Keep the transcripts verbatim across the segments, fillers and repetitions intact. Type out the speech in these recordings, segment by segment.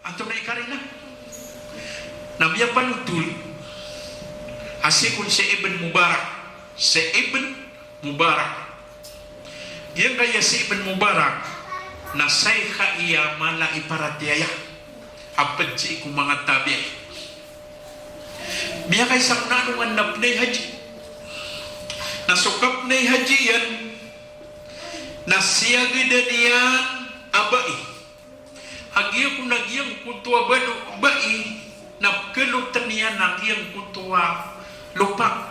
Antonaa i karina? Na miyapanothol a sii kon si Ibn Mubarak, si Ibn Mubarak. Giyangkaya si Ibn Mubarak na shaykh a mala i paratiyaya a pd sii ko manga tabi'i. Miyakaisa ko na alongan na pnay haji. Na so kapnay haji iyan na siyagadan iyan a bai. A giyangkoto a balo, bai na pkhalotn iyan a giyangkoto a lopa.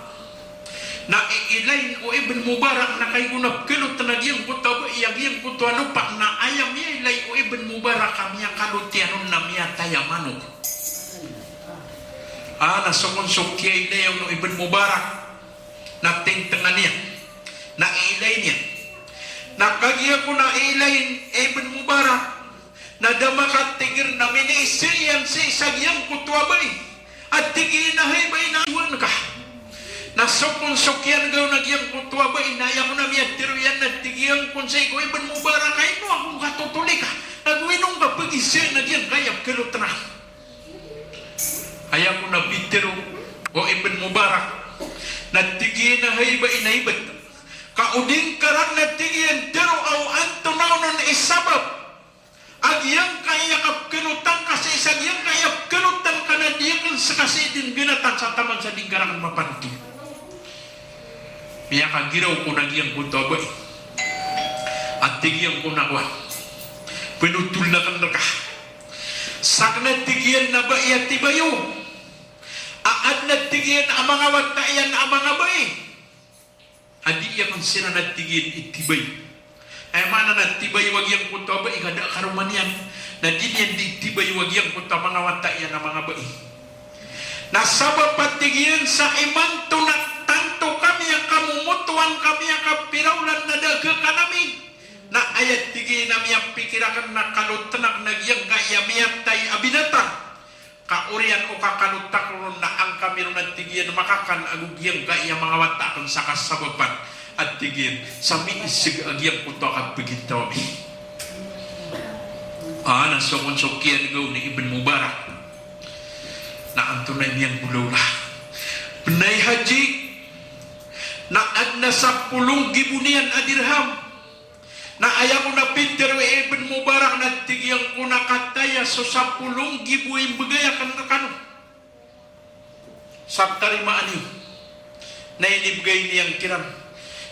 Na iilay o Ibn Mubarak na kagiya ko na pkhalotn a giyangkoto a bai a giyangkoto a lopa, na aya miyailay o Ibn Mubarak a miyakalot iyan on na miyatay a manok. A, na so kon so kiyailay on o Ibn Mubarak na tingtngan iyan, na iilay niyan. Na kagiya ko na iilay i Ibn Mubarak, na da makatigr na miniiza iyan sii sa giyangkoto a bai. A tig iyan a hay bai, na iwan ka. Na so kon so kiyan'ga on a giyangkoto a bai na aya ko na miyatharo iyan na tig iyan kon sii ko Ibn Mubarak a ino ako katotoli ka. Na go ino ngka pagiza na giyangkaya pkhalotn ka. Aya ko na pitharo o Ibn Mubarak na tig iyan a hay bai, na ibt ka o di ngka ran na tig iyan tharoa o antonaa onon i sabap a giyangkaya kapkhalotn ka sii sa giyangkaya pkhalotn ka na di akn ska sii dn ganatan sa taman sa di ngka rakn mapanothol. Miyakagiraw kon a giyangkoto a bai a tig iyan kon a kowan, panothol akn rka. Sakn a tig iyan a bai a tibayo a adn a tig iyan a manga wata iyan a manga bai a di akn siran a tig iyan itibayo. Aya maana na tibayo a giyangkoto a bai ka da a karoma niyan, na di niyan di tibayo a giyangkoto a manga wata iyan a manga bai. Na sabap a tig iyan sa imanto na tanto kami a kamomotowan kami a kapiraolan na da a kakan ami. Na aya tig iyan a miyapikir akn na kalotn akn a giyangkaya miyatay a binatang. Ka oriyan o kakalot akn ron na an kami ron a tig iyan makakan ago giyangkaya manga wata akn sa kasabapan a tig iyan sa miisg a giyangkoto a kapagintaw ami. A, na so kon so kiyan'ga on i Ibn Mubarak na antonaa i miyanggolawla. Pnay haji na adn a sapolo nggibo niyan a dirham. Na aya ko na pitharo i Ibn Mubarak na tig iyan kon a kataya so sapolo nggibo i mbgay akn rkano sa tarimaan iyo. Na inibgay niyan kiran.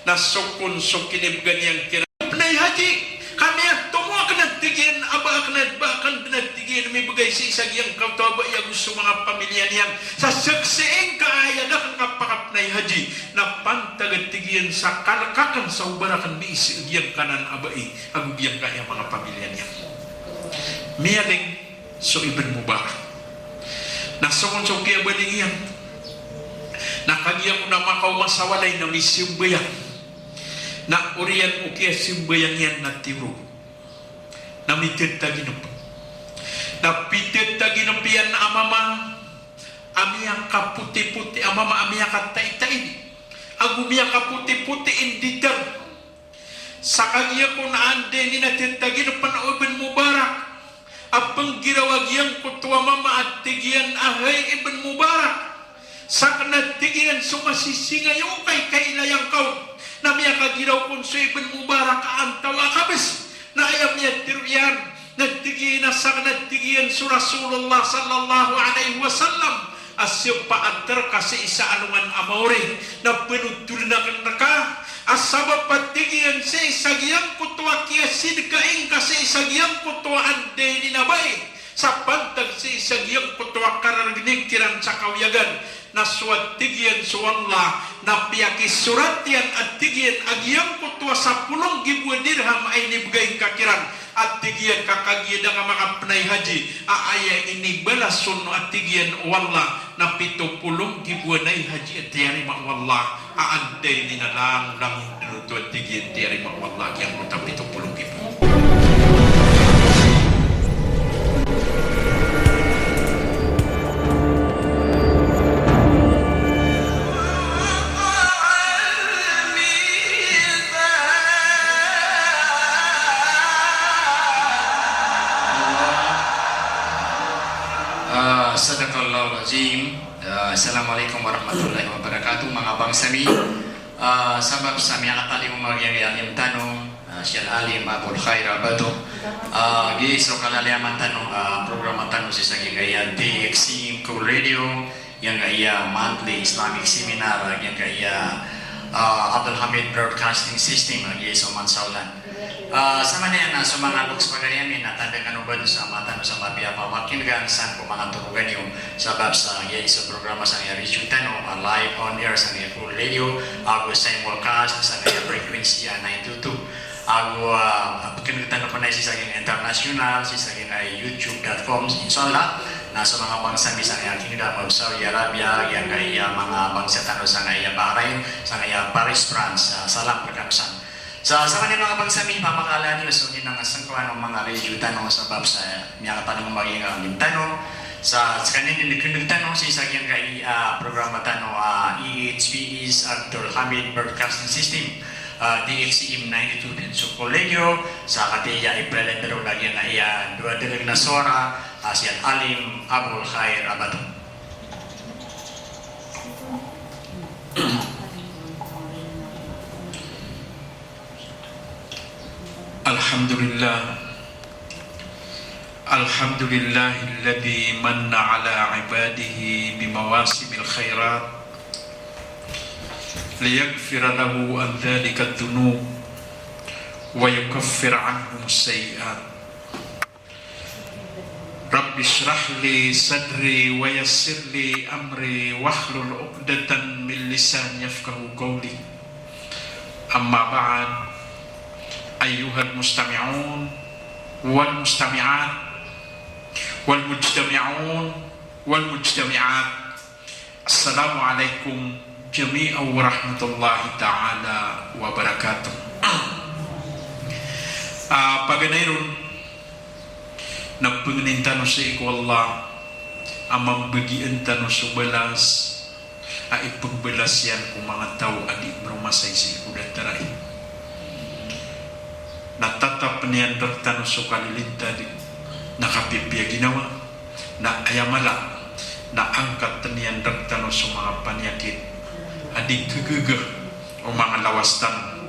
Na so kon so kinibgan iyan kiran, pnay haji, ka miyatomo akn a tig iyan a ba akn a ba akn dn a tig iyan mibgay sii sa giyangkoto a bai ago so manga pamilya niyan. Sa saksii ngka a aya da akn kapakapnay haji na pantag a tig iyan sa kalk akn sa oba rakn miisg a giyangkanan a bai ago giyangkaya manga pamilya niyan. Miyaling so Ibn Mubarak. Na so kon so kiyabaling iyan na kagiya ko na makaoma sa walay na misambayang. Na oriyan o kiyasambayang iyan na tiyorog na mitataginp. Na pitataginp iyan a mama a miyakapotipoti, a mama a miyakataitai ago miyakapotipoti inditar. Sa kagiya ko na anda ini na tataginpn o Ibn Mubarak a pnggiraw a giyangkoto a mama a tig iyan a hay Ibn Mubarak, sakn a tig iyan so masisingayo ka i kailayan ka on. Na miyakagiraw kon so Ibn Mubarak a antawaa ka bs. Na aya miyatharo iyan na tig iyan a sakn a tig iyan so Rasulullah sallallahu alaihi wasallam a siyapa a tr ka sii sa alongan a maori na panothol akn rka a sabap a tig iyan sii sa giyangkoto a kiyasidkaing ka sii sa giyangkoto a anda ini na bai sa pantag sii sa giyangkoto a karargn iyan kiran sa kawiyagan. Na so a tig iyan so Allah na piyakisorat iyan a tig iyan a giyangkoto a sapolo nggibo a dirham a inibgay ngka kiran a tig iyan ka kagiya da ka makapnay haji a aya inibalas on a tig iyan o Allah na pito polo nggibo a nay haji a tiyarima o Allah a anda ini na langolangon dn oto a tig iyan tiyarima o Allah a giyangkoto a pito polo nggibo. Sadaqallahul azim. Ah, assalamu alaikum warahmatullahi wabarakatuh, manga bangsa mi. Ah, sabap sa miyakatalingoma giyangkaya alim tano, ah, si Al-Alim Abul Khair Abato. Ah, giya so kalalayaman tano, ah, programa tano sii sa giyangkaya D X C M Kul Radio, giyangkaya monthly Islamic seminar, giyangkaya, ah, Abdul Hamid Broadcasting System, ah, giya so Mansaolan. Ah, samanaya na so manga loks pagari ami na tanda kano ba dn sa mata tano sa mapiya a pamakin'gan san ko manga torogan iyo, sabap sa giyai so programa sangkaya radio tano, ah, live on air sangkaya Kul Radio, ago simulcast sangkaya frequency a nine two two. Ago, ah, pkhan'g tano pn sii sa giyangkaya international, sii sa giyangkaya youtube dot com, inshallah. Na so manga bangsa mi sangkaya Kingdom of Saudi Arabia, giyangkaya manga bangsa tano sangkaya Bahrain, sangkaya Paris, France. Ah, salam rkano san. Sa, samanaya manga bangsa mi, pamakaala niyo so giyangkaya sangkoan o manga radio tano sabap sa miyakatalingoma giyangkaya alim tano. Sa, skaniyan dn i khan'g tano sii sa giyangkaya, ah, programa tano, ah, E H P S Abdul Hamid Broadcasting System, ah, D X C M ninety-two point two Kul Radio, sa katii aya i plalaya tano na giyangkaya dowa dn a sowara, ah, si Al-Alim Abul Khair Abato. الحمد لله. الحمد لله الذي من على عباده بمواسم الخيرات ليغفر له عن ذلك الذنوب ويكفر عنهم السيئات. رب اشرح لي صدري ويسر لي أمري واحلل عقدة من لساني يفقهوا قولي. أما بعد، أيها المستمعون والمستمعات والمجتمعون والمجتمعات، Assalamu alaikum jami'an warahmatullahi ta'ala wabarakatuh. Ah, paganay ron na pangnin tano sii ko Allah a mambagian tano so balas a ipagbalas iyan ko manga taw a di mromasay sii ko datar ai. Na tatapn iyan rktano so kalilintad na kapipiya ginawa, na aya mala na angkatn iyan rktano so manga paniyakit a di kagaga o manga lawas tano,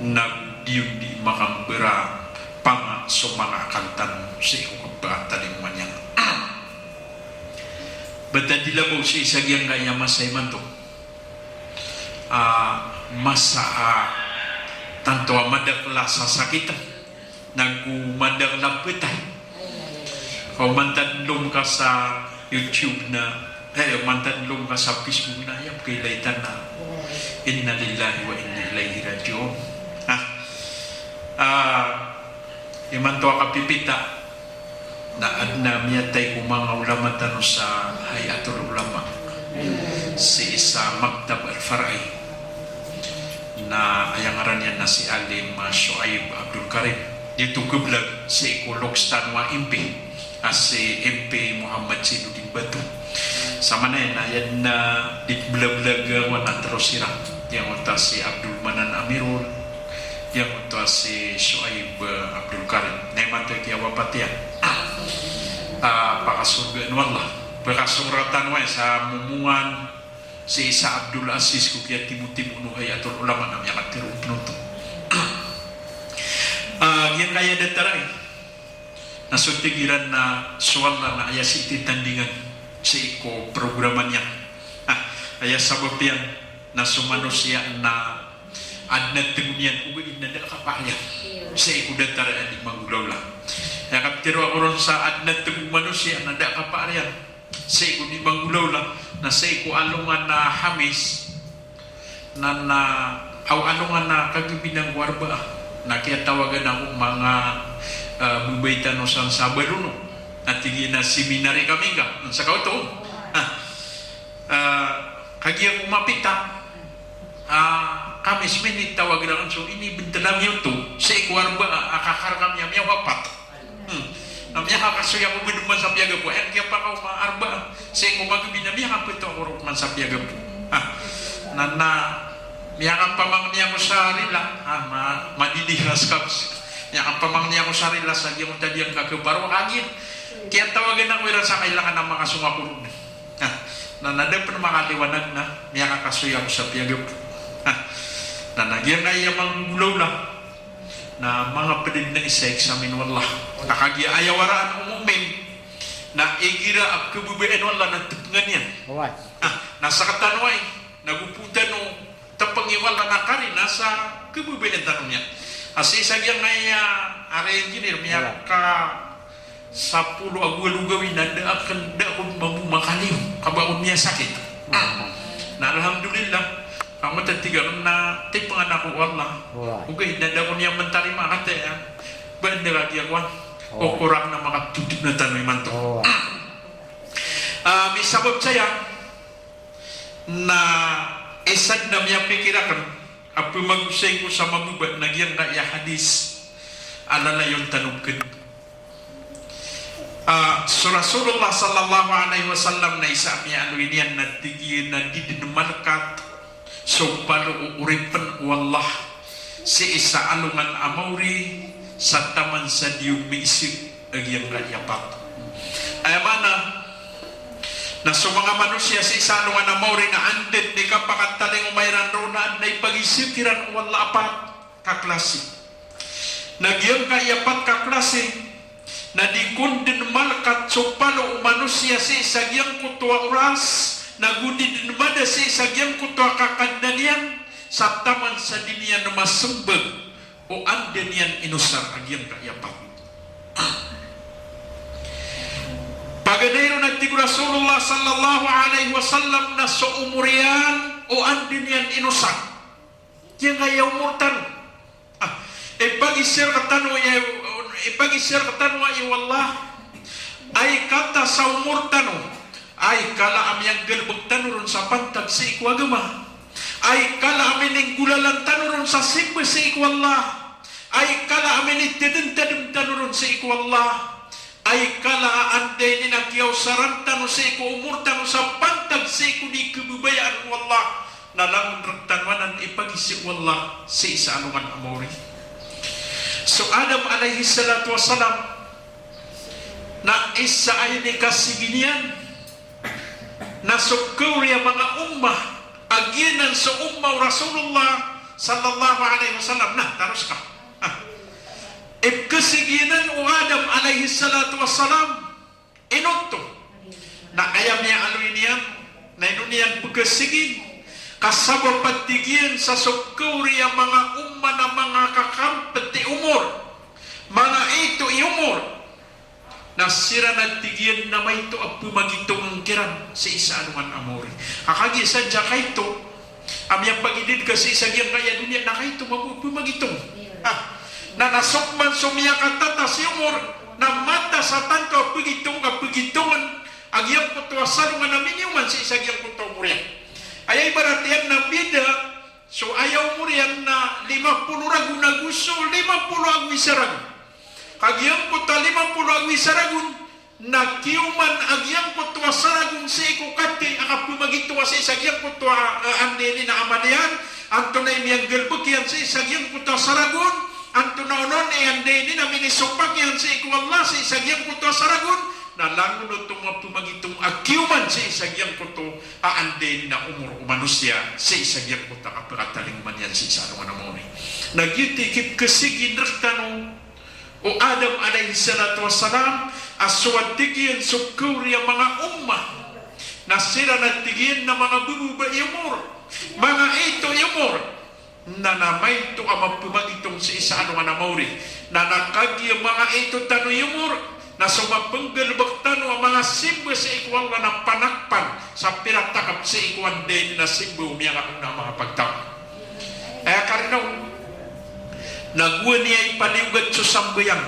na di on di makambara pama so manga akal tano sii ko kapakatalingoma niyan. Bata di labaw sii sa giyangkaya masa imanto. Ah, masa a tanto a madakl a sasakitan, nago madakl a pthay. Ka o mantad lom ka sa YouTube na, eh, mantad lom ka sa Facebook na, aya pkhailay tano na inna lillahi wa inna ilaihi raji'un. Ah, ah, imanto a kapipita, na adn a miyatay ko manga ulama tano sa Hayatul Ulama sii sa Maktab Al-Far'i, na aya ngaran iyan na si Alim, ah, Shuaib Abdul Karim. Di oto kablag sii ko loks tano a MP, a si MP Muhammad Zainuddin Bato. Samanaya na aya dn a di khablablag a wana tero siran. Giyangkoto a si Abdul Manan Amirul, giyangkoto a si Shuaib, eh, Abdul Karim. Na imanto i kiyawapat iyan, ah, pakasorgaan o Allah. Pakasoratan o Allah sa momongan sii sa Abdul Aziz ko kiyatimotimo o Hayatul Ulama na miyakatero pn oto. Ah, giyangkaya datar ai na so tig iran na so Allah na aya sii titandingan sii ko programa niyan. Ah, aya sabap iyan na so manosiya na adn a tgo niyan ogaid na da a kapakay iyan sii ko datar a di manggolawla. Aya kaptero ako ron sa adn a tgo o manosiya na da a kapakay iyan sii ko di manggolawla, na sii ko alongan a Hamis, na, na, aw alongan a kagabi na ko Arbaa, na kiyatawagan ako o manga, eh, babay tano san sa Balono. Na tig iyan a seminary kami ngka. Sa kaoto. Ah, eh, kagiya ko mapita, ah, kami seminary, tawag rakn so inibntl ami oto sii ko Arbaa a kakar kami a miyawapat. Hmm. Na miyakakasoy ako bo dn man sa piyagapo. Aya kiyapakaoma a Arbaa sii ko magabi na miyakapito ako roo man sa piyagapo. Ah. Na, na miyakapamangni ako sa rila. Ah, ma-, madidihas ka. Miyakapamangni ako sa rila sa giyangkoto a di angka khabaro, kagiya Kiyatawagan ako iran sa kailangan a makasong ako ron. Ha, na, na da pn makaliwanag na miyakakasoy ako sa piyagap. Ha, na, na giyangkaya manggolawla na manga pd na isa examine o Allah. Na kagiya aya waraan o mu'min na igira a pkhababayaan o Allah na tpngan iyan. Oway. Ha, na sktano ay, na go pn tano tpngi o Allah na kari na sa khababayaan tano niyan. A sii sa giyangkaya, ari engineer, miyaka sapolo ago walo gawii na da akn, da ako mambo makaliyo, ka ba ako miyasakit. Na alhamdulillah, ka matatago akn na tpngan ako o Allah. Oway. Ogaid na da ako niyan mntarima, kataya ba anda ka giya kowan. Oway. Okoran na makatotop na tano imanto. Oway. Ah, misabap saya na isa dn a miyapikir akn a pmagosay ko sa mababa na giyangkaya hadis a lalayon tano pkn. Ah, so Rasulullah sallallahu alaihi wasallam na isa a miyaaloy niyan na tig iyan a di dn malkat so palo o oripn o Allah sii sa alongan a maori sa taman sa di on miisa a giyangkaya pat. Aya maana na so manga manosiya sii sa alongan a maori na anda dn i kapakatalingoma iran roo na adn a ipagiza kiran o Allah a pat ka klasi. Na giyangkaya pat ka klasi na di kon dn malkat so palo o manosiya sii sa giyangkoto a oras, na go di dn mada sii sa giyangkoto a kakadnan iyan, sa taman sa di niyan masmbag o anda niyan inosar a giyangkaya pat. Paganay ron a tig o Rasulullah sallallahu alaihi wasallam na so omor iyan o anda niyan inosar. Giyangkaya omor tano. Ah, ipagiza rktano, ipagiza rktano a i o Allah. Ay kata sa omor tano. Ay kala a miyanggalbk tano ron sa pantag sii ko agama. Ay kala a mininggolalan tano ron sa simba sii ko Allah. Ay kala a minitadmtadm tano ron sii ko Allah. Ay kala a anda ini na kiyaosaran tano sii ko omor tano sa pantag sii ko di khababayaan o Allah, na langon rktano anan ipagiza o Allah sii sa alongan a maori. So Adam alayhis salatu wassalam na isa a inikasigi niyan na so kaoriyan a manga ummah a giyanan so ummah o Rasulullah sallallahu alaihi wasallam. Na taros ka. Ah. Ipkhasigi anan o Adam alayhis salatu wassalam, ino oto? Na aya miyaaloy niyan na ino niyan pkhasigi, ka sabap a tig iyan sa so kaoriyan a manga ummah na manga kakampt i omor, manga ito i omor, na siran a tig iyan na maito a pmagitong kiran sii sa alongan a maori. Ka kagiya sadn sa kaito a miyapagidad ka sii sa giyangkaya doniya na kaito mambo a pmagitong. Ah, na nasok man so miyakatatas i omor na matas a tanto a pagitong ka pagitongn a giyangkoto a salongan a miniyoman sii sa giyangkoto a omor iyan. Aya ibarat iyan na bida so aya omor iyan na lima polo ragon ago so lima polo ago isa ragon. Ka giyangkoto a lima polo ago isa ragon na kiyoman a giyangkoto a saragon sii ko kati a kapmagitong a sii sa giyangkoto a, a, anda ini na amal iyan, antonaa i miyanggalbk iyan sii sa giyangkoto a saragon, antonaa onon i anda ini na minisopak iyan sii ko Allah sii sa giyangkoto a saragon, na langon oto a pmagitong a kiyoman sii sa giyangkoto a anda ini na omor o manosiya sii sa giyangkoto a kapakatalingoma niyan sii sa alongan a maori. Na giyoto i kipkhasigi rktano o Adam alayhis salatu wassalam, a so a tig iyan so kaoriyan a manga ummah, na siran a tig iyan na manga bababa i omor, manga ito i omor, na, na maito a mapmagitong sii sa alongan a maori, na, na kagiya manga ito tano i omor, na so mapnggalbk tano a manga simba sii ko Allah na panakpan sa pira takap sii ko anda ini na simba o miyakaona a manga pagtaw. Aya karina on, na gowani a ipaliyogat so sambayang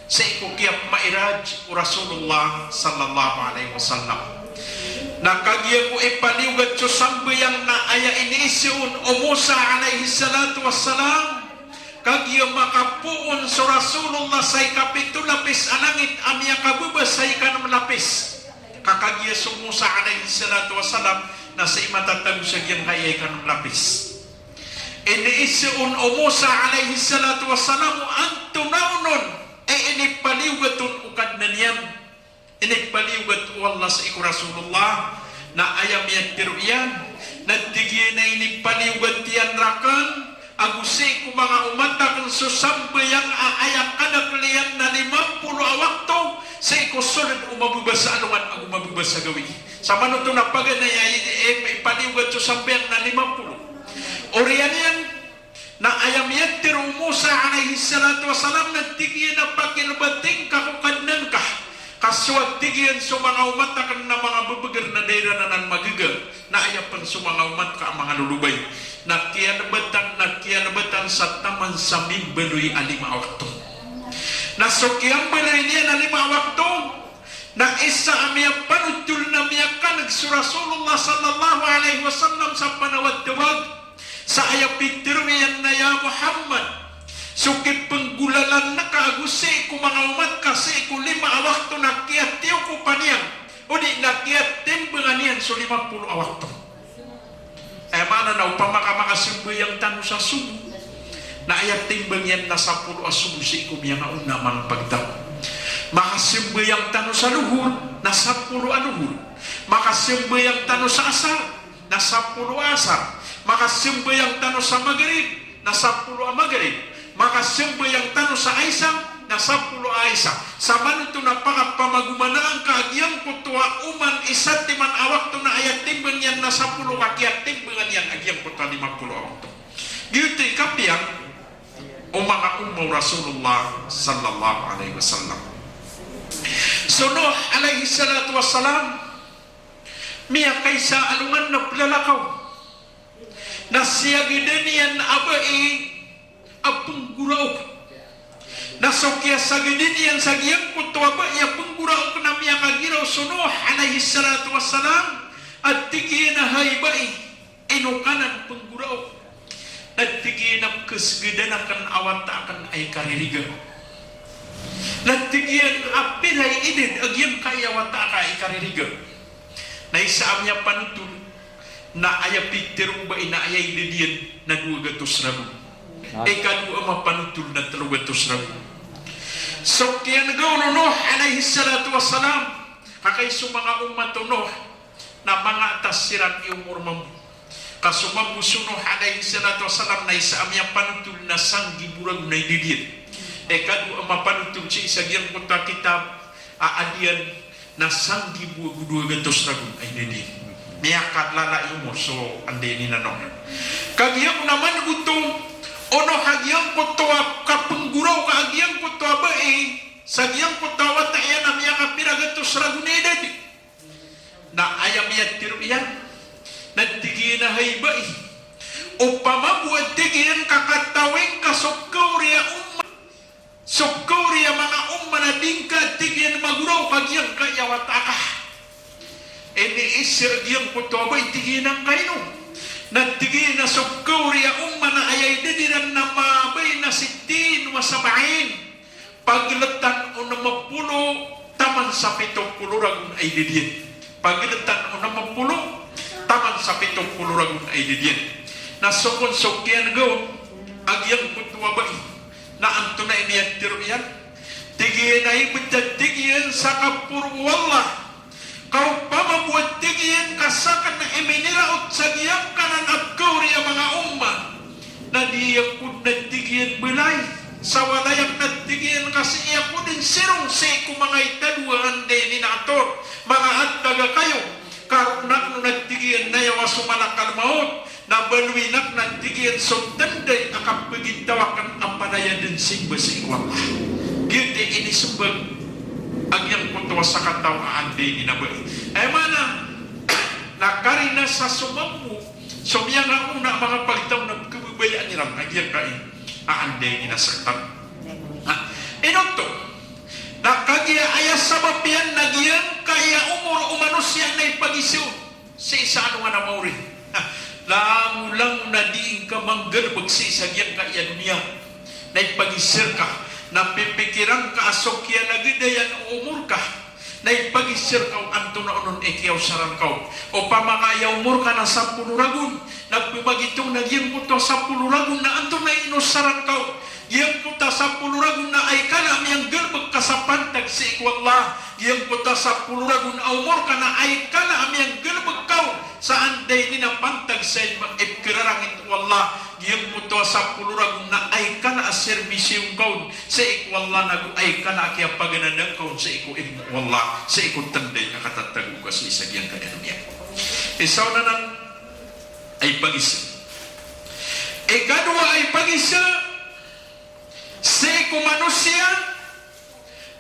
sii ko kiyapmairaj o Rasulullah sallallahu alaihi wasallam. Na kagiya ko ipaliyogat so sambayang na aya iniiza on o Musa alayhis salatu wassalam, kagiya makapoon so Rasulullah sa ikapito lapis a langit a miyakababa sa ikanom lapis. Ka kagiya so Musa alayhis salatu wassalam na sii matatago sa giyangkaya ikanom lapis. Iniiza on o Musa alayhis salatu wassalam o antonaa onon i inipaliyogat on o Kadnan iyan. Inipaliyogat o Allah sii ko Rasulullah, na aya miyatharo iyan, na tig iyan a inipaliyogat iyan rakn ago sii ko manga omat akn so sambayang a aya kadakl iyan na lima polo a wakto sii ko sold o mababasa alongan ago mababasa gawii. Samanoto na paganay a i-, i-, ipaliyogat so sambayang na lima polo. Oriyan iyan, na aya miyatharo o Musa alayhis salatu wassalam na tig iyan a pakilbati ngka ko Kadnan ka. Ka so a tig iyan so manga omat akn na manga bbgr na da iran anan magaga. Na aya pn so manga omat ka a manga lolobay. Na kiyalbatan, na kiyalbatan sa taman sa mimbaloy a lima a wakto. Na so kiyambaloy niyan a lima a wakto, na isa a miyapanotol na miyakan'g so Rasulullah sallallahu alayhi wasallam sa panaw a tawag. Sa aya pitharo iyan na, "Ya Muhammad, so kipnggolalan ka ago sii ko manga omat ka sii ko lima a wakto na kiyatiyokopan iyan, odi na kiyatimbngan iyan so lima polo a wakto." Aya maana na opama ka makasambayang tano sa sobo, na aya timbang iyan na sapolo a sobo sii ko miyangaona a manga pagtaw. Makasambayang tano sa lohor, na sapolo a lohor. Makasambayang tano sa asar, na sapolo a asar. Makasambayang tano sa magrib, na sapolo a magrib. Makasambayang tano sa isa, na sapolo a isa. Samanoto na pakapamagomanaan ka a giyangkoto a oman isa timan a wakto na aya timbang iyan na sapolo ka kiyatimbngan iyan a giyangkoto a lima polo a wakto. Giyoto i kapiyang o manga umma o Rasulullah sallallahu alayhi wasallam. So Nuh alayhis salatu wassalam, miyakaisa a alongan na plalakaw. Na siyagadan iyan a bai a pnggoraok. Na so kiyasagadan iyan sa giyangkoto a bai a pnggoraok na miyakagiraw so Nuh alayhis salatu wassalam a tig iyan a, "Hay bai, ino ka nan pnggoraok?" Na tig iyan a, "Kasagadan akn a wata akn a ikaririga." Na tig iyan a, "Pira i idad a giyangkai a wata aka a ikaririga?" Na isa a miyapanotol na aya pitharo o bai na aya idad iyan na dowa gatos ragon. Ikadowa a mapanotol na tlo gatos ragon. So kiyanggaw o Nuh alayhis salatu wassalam, ka kay so manga ummat o Nuh na manga atas siran i omor mambo. Ka so mambo so Nuh alayhis salatu wassalam na isa a miyapanotol na sanggibo ragon a idad iyan. Ikadowa a mapanotol sii sa giyangkoto a kitab a adiyan na sanggibo ago dowa gatos ragon a idad iyan. Miyakalala i omor so anda ini na Nuh. Kagiya ko naman oto, o Nuh, a giyangkoto a kapnggoraok ka a giyangkoto a bai sa giyangkoto a wata iyan a miyakapira gatos ragon a idad. Na aya miyatharo iyan na tig iyan a, "Hay bai, opama bo a tig iyan ka katawing ka so kawri a umma, so kawri a manga umma na di ngka tig iyan magoraok a giyangkai a wata aka." Iniisa a giyangkoto a bai, tig iyan a ngkaino. Na tig iyan a so kawri a umma na aya idad iran na ma bayna sittin wa sab'in. Pagltan o nm polo taman sa pito polo ragon a idad iyan. Pagltan o nm polo taman sa pito polo ragon a idad iyan. Na so kon so kiyanggaw a giyangkoto a bai na antonaa i miyatharo iyan? Tig iyan a ibtad, tig iyan, sa kaporo o Allah. Ka opama bo a tig iyan ka sakn i miniraot sa giyangkanan a kawri a manga umma na di ako dn a tig iyan balay sa walay akn a tig iyan ka sii ako dn sirong sii ko manga itadowa anda ini na ator, manga antag a kayo. Ka roo akn on a tig iyan na aya wa so malakal maut na baloyin akn a tig iyan so tnday a kapagintaw akn a palaya dn simba sii ko Allah. Giyoto i inismbag a giyangkoto a sakataw a anda ini na bai. Aya maana na karina sa so mambo so miyangaona a manga pagtaw na pkhababayaan iran a giyangkai a anda ini na sakataw. Ha? Ino oto? Na kagiya aya sabap iyan na giyangkai a omor o manosiya na ipagiza on sii sa alongan a maori. Langolangon a di ngka manggalbk sii sa giyangkai a doniya na ipagiza rka, na pipikiran ka a so kiyalagdayan o omor ka na ipagiza rka o antonaa on i kiyaosara rka on. Opama ka aya omor ka na sapolo ragon, na pmagitong na giyangkoto a sapolo ragon na antonaa i inosara rka on. Giyangkoto a sapolo ragon na ay kala a miyanggalebek ka sa pantag sii ko Allah. Giyangkoto a sapolo ragon a omor ka na ay kala a miyanggalebek ka on sa anda i di na pantag sa ilmo a ipkhararangit o Allah. Giyangkoto a sapolo ragon na ay kala a serbisyo ngka on sii ko Allah, nago ay kala a kiyapaganada ngka on sii ko ilmo o Allah, sii ko tanda a katatago ka sii sa giyangkaya doniya. Isa on anan a ipagiza. Ikadowa a ipagiza sii ko manosiya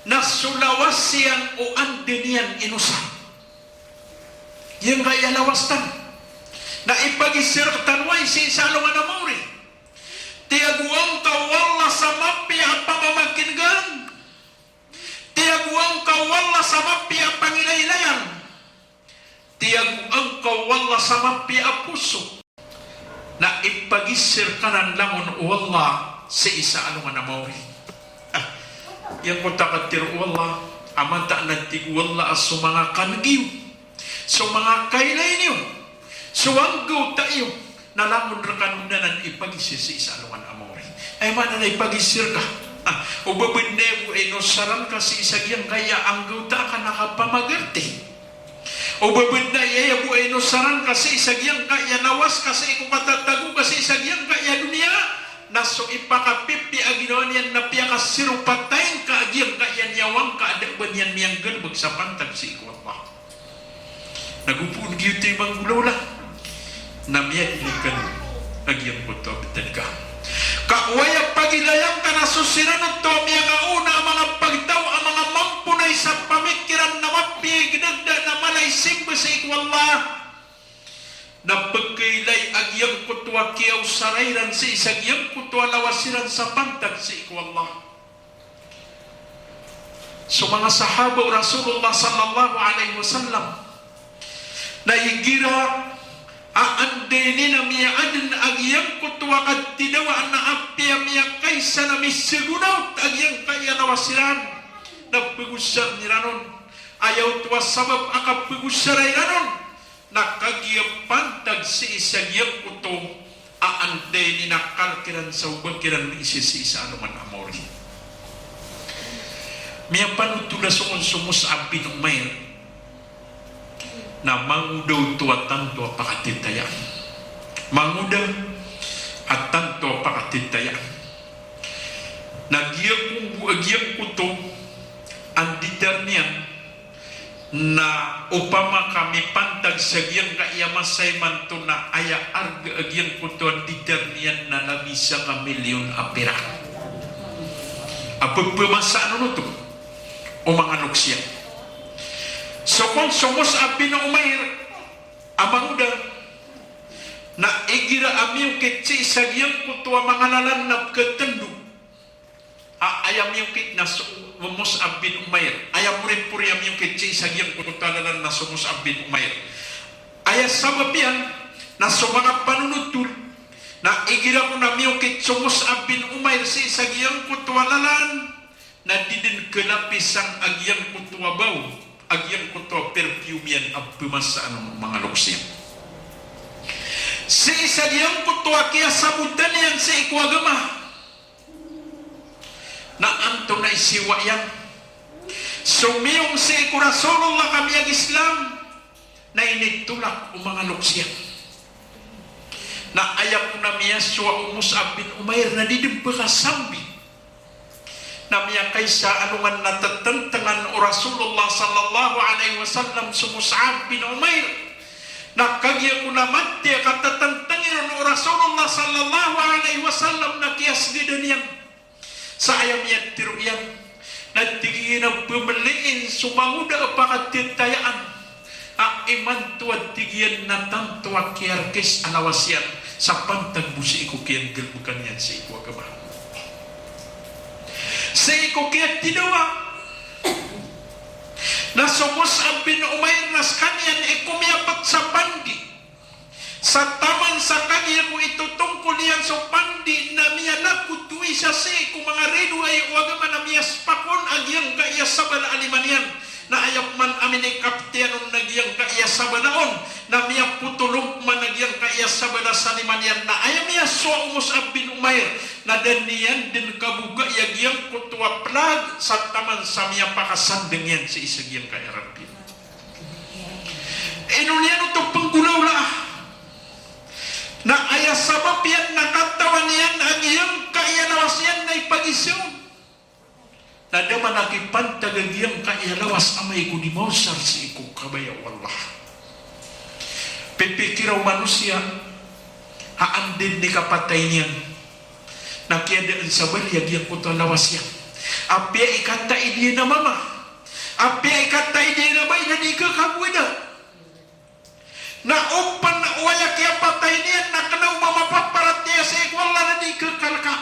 na so lawas iyan o anda niyan inosa. Giyangkaya lawas tano na ipagiza rektano ai sii sa alongan a maori. Tiyagoan ka o Allah sa mapiya a pamamakin'gan. Tiyagoan ka o Allah sa mapiya a pangilaylayan. Tiyagoan ka o Allah sa mapiya a poso. Na ipagiza rekanan langon o Allah sii sa alongan a maori. Ah, giyangkoto a katharo o Allah a mataan a tig o Allah a so manga kaneg iyo, so manga kailay niyo, so anggawta iyo, na langon rekano anan ipagiza sii sa alongan a maori. Aya maana na ipagiza reka. Ah, o ba benar bo a inosaran ka sii sa giyangkaya anggawta ka na kapamagarti. O ba benar a aya bo a inosaran ka sii sa giyangkaya lawas ka sii ko katatago ka sii sa giyangkaya doniya, na so ipakapipiya a ginawa niyan na piyakasiropatayin ka a giyangkaya niyawa ngka a da a ba niyan miyanggalebek sa pantag sii ko Allah. Nago poon giyoto i manggolawla na miyadili kano a giyangkoto a btad ka. Ka o aya pagilayan ka na so siran oto a miyangaona a manga pagtaw a manga mamponay sa pamikiran na mapiya i gdagda na mala i simba sii ko Allah, na pkailay a giyangkoto a kiyaosara iran sii sa giyangkoto a lawas iran sa pantag sii ko Allah. So manga sahaba o Rasulullah sallallahu alaihi wasallam na igira a anday niyan a miyaaden a giyangkoto a katidawaan a apiya miyakaisa na misegonawt a giyangkaya lawas iran, na pegosaren iran on. Aya oto a sabap a kapegosara iran on na kagiya pantag sii sa giyangkoto a anday niyan a kalek iran sa oba kiran miisa sii sa alongan a maori. Miyapanotol a so kon so Mus'ab bin Umair na mangoda oto a tanto a pakatitayaan. Mangoda a tanto a pakatitayaan. Na giyangkoto, giyangkoto a ndidar niyan na opama ka mipantag sa giyangkaya masa imanto na aya arga a giyangkoto a ndidar niyan na labi sangka milyon a pirak. A pephamasaan on oto o manga loks iyan. So kon so Mus'ab bin Umair a mangoda na igira a miyokit sii sa giyangkoto a manga lalan na pkatendo a aya miyokit na so Mus'ab bin Umair, aya poripori a miyokit sii sa giyangkoto a lalan na so Mus'ab bin Umair. Aya sabap iyan na so manga panonotol na igira kon a miyokit so Mus'ab bin Umair sii sa giyangkoto a lalan na di den kalapisan a giyangkoto a baw, a giyangkoto a perfume iyan a phamasaan o manga loks iyan. Sii sa giyangkoto a kiyasabotan iyan sii ko agama. Na antonaa i siyowa iyan? So miyong sii ko Rasulullah ka miyag-Islam na initolak o manga loks iyan. Na aya kon a miyasowa o Mus'ab bin Umair na di den pkasambi. Na miyakaisa a alongan na tetentengan o Rasulullah sallallahu alaihi wasallam so Mus'ab bin Umair. Na kagiya kon a matiya katatantang iron o Rasulullah sallallahu alaihi wasallam na kiyasgdan iyan. Sa aya miyatharo iyan na tig iyan a pemeliin so mangoda a pakatitayaan a imanto a tig iyan na tanto a kiyarkis a lawas iyan sa pantag bo sii ko kiyanggalbekan iyan sii ko agama. Sii ko kiyatidawa na so Mus'ab bin Umair na sekaniyan i komiyapat sa pandi. Sa taman sa kagiya ko itotongkol iyan so pandi na miyalakot o isa sii ko manga ridoay o agama na miyaspak on a giyangkaya sabala a lima niyan. Na aya pman Minikaptiyan on na giyangkaya sabala on, na miyapotol on man a giyangkaya sabala sa lima niyan, na aya miyasowa o Mus'ab bin Umair, na da niyan dn kabogaya giyangkoto a plag sa taman sa miyapakasandng iyan sii sa giyangkaya rarb iyan. Ino niyan oto pnggolawlaa? Na aya sabap iyan na katawan iyan a giyangkaya lawas iyan na ipagisa on. Na da man a kipantag a giyangkaya lawas amay ko di maosar sii ko kabaya o Allah. Pipikira o manosiya a anda i kapatay niyan na kiyadaan sa bali a giyangkoto a lawas iyan. Apiya i kataid iyan a mama, apiya i kataid iyan a bai na di kakagowada. Na open o aya kiyapatay niyan na kna o ba mapaparatiyaya sii ko Allah na di khakalka.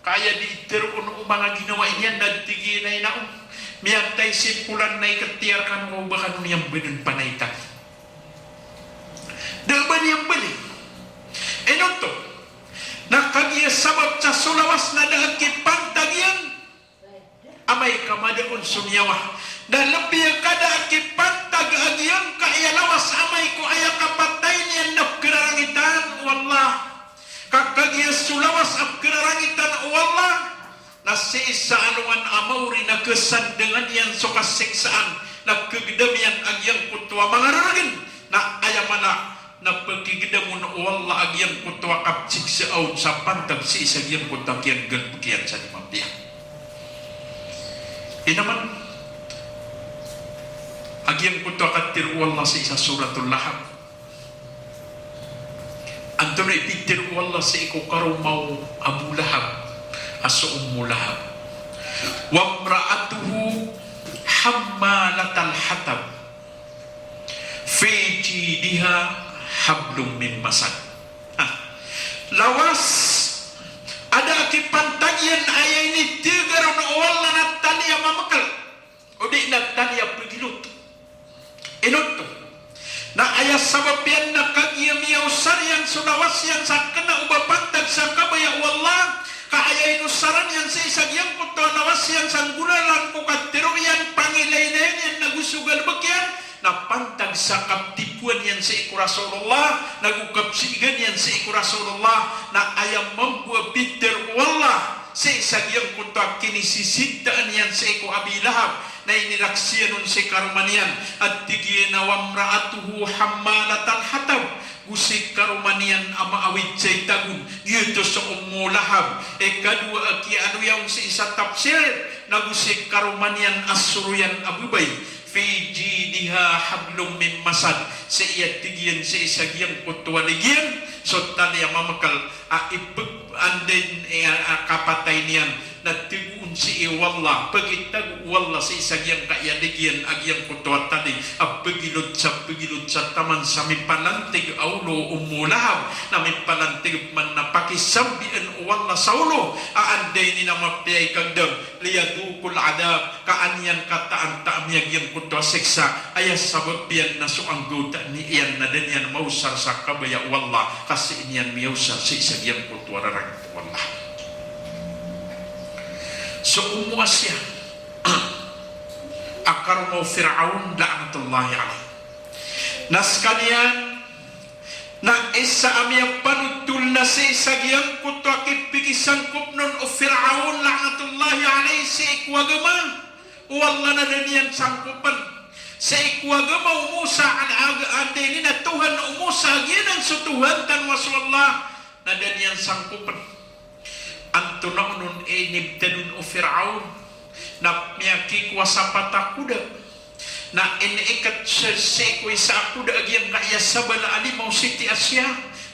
Ka aya di tharoon o manga ginawa iyan na tig iyan a ina on, miyatay si polan na ikhtiyar kano o ba kano niyan bdn panaytan. Da a ba niyan bali. Ino oto? Na kagiya sabap sa so lawas na da a kipantag iyan amay ka mada on so niyawa. Na lbi a kada a kipantag a giyangkaya lawas amay ko aya kapatay niyan na pkhararangitan o Allah. Ka kagiya so lawas a pkhararangitan o Allah na sii sa alongan a maori na khasandngan iyan so kasiksaan, na khagdam iyan a giyangkoto a manga rargn, na aya mala na pkhagdam on o Allah a giyangkoto a kapsiksa on sa pantag sii sa giyangkoto a kiyagalbk iyan sa di mapiya. Ino man a giyangkoto a katharo o Allah sii sa Suratul Lahab. Antonaa i pitharo o Allah sii ko karoma o Abu Lahab a so Ummu Lahab? "Wamra'atuhu hammalatal hatab, fi jidiha hablum min masad." Ah. Lawas a da a kipantag iyan a aya initharoon o Allah na tali a mamkl, odi na tali a pagilot. Ino oto? Na aya sabap iyan na kagiya miyaosar iyan so lawas iyan sa kna o ba pantag sa kabaya o Allah, ka aya inosaran iyan sii sa giyangkoto a lawas iyan sa nggolalan ko katharo iyan, pangilaylayan iyan nago so galbk iyan, na pantag sa kaptipowan iyan sii ko Rasulullah, nago kapsigan iyan sii ko Rasulullah, na aya mambo a pitharo o Allah sii sa giyangkoto a kinisisintaan iyan sii ko Abi Lahab, na inirakhs iyan on si karoma niyan, a tig iyan a, "Wamra'atuhu hammalatal hatab," go si karoma niyan a maawid sa itagon, giyoto so Ummu Lahab. Ikadowa a kiyaaloya on sii sa tafsir, na go si karoma niyan a soroyan a babay, "fi jidiha hablum min masad," sii a tig iyan sii sa giyangkoto a lig iyan so tali a mamkl a ipg-, anda i, eh, a kapatay niyan, na tagoon sii o Allah, pagitago o Allah sii sa giyangkaya lig iyan a giyangkoto a tali a pagilot sa pagilot sa taman sa mipalantig a olo o Ummu Lahab, na mipalantig man na pakisambian o Allah sa olo a anda ini na mapiya i kagdam, liyadhuqul adhab, ka an iyan kataan ta a miyagiyang koto a siksa, aya sabap iyan na so anggawta iyan na da niyan maosar sa kabaya o Allah, ka sii niyan miyaosar sii sa giyangkoto a rarangit o Allah. So Ummu Asiya a karoma o Firaun la'natullahi alayh. Na skaniyan na isa a miyapanotol na sii sa giyangkoto a kipikisangkop on o Firaun la'natullahi alayh sii ko agama o Allah na da niyan sangkopn. Sii ko agama o Musa, an-, ag-, anda ini na Tuhan o Musa, giyanan so Tuhan tano a so Allah, na da niyan sangkopn. Antonaa onon i inibtad on o Firaun? Na miyakikowa sa pat a koda. Na iniikat sii ko isa a koda a giyangkaya sabala a lima o Siti Asiya.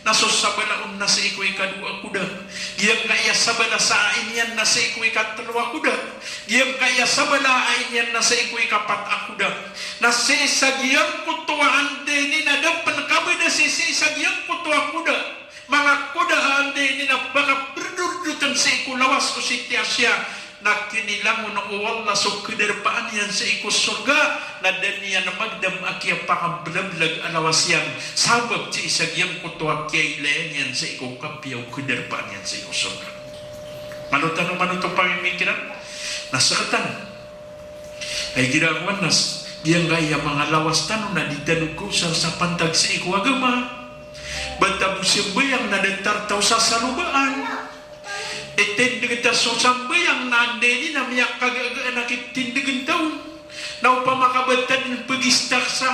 Na so sabala on na sii ko ikadowa a koda. Giyangkaya sabala sa a iniyan na sii ko ikatlo a koda. Giyangkaya sabala a iniyan na sii ko ikapat a koda. Na sii sa giyangkoto a anda ini na da pn kabada sii, sii sa giyangkoto a koda. Manga koda a anda ini na pakaprdo-rdo tn sii ko lawas o Siti Asiya, na kinilangon o Allah so kadarpaan iyan sii ko sorga, na da niyan magdam a kiyapakablablag a lawas iyan, sabap sii sa giyangkoto a kiyailay niyan sii ko kapiya o kadarpaan iyan sii ko sorga. Mano tano, mano oto pamimikiran? Na sktano. Ay girawan nas, Giyangkaya manga lawas tano na di tano kaosar sa pantag sii ko agama. Ba ta bo sambayang na datar ta o sasalobaan. Itindeg ta so sambayang na anda ini na miyakagagaan a kitindegen ta on. Na opama ka ba ta den pegistak sa,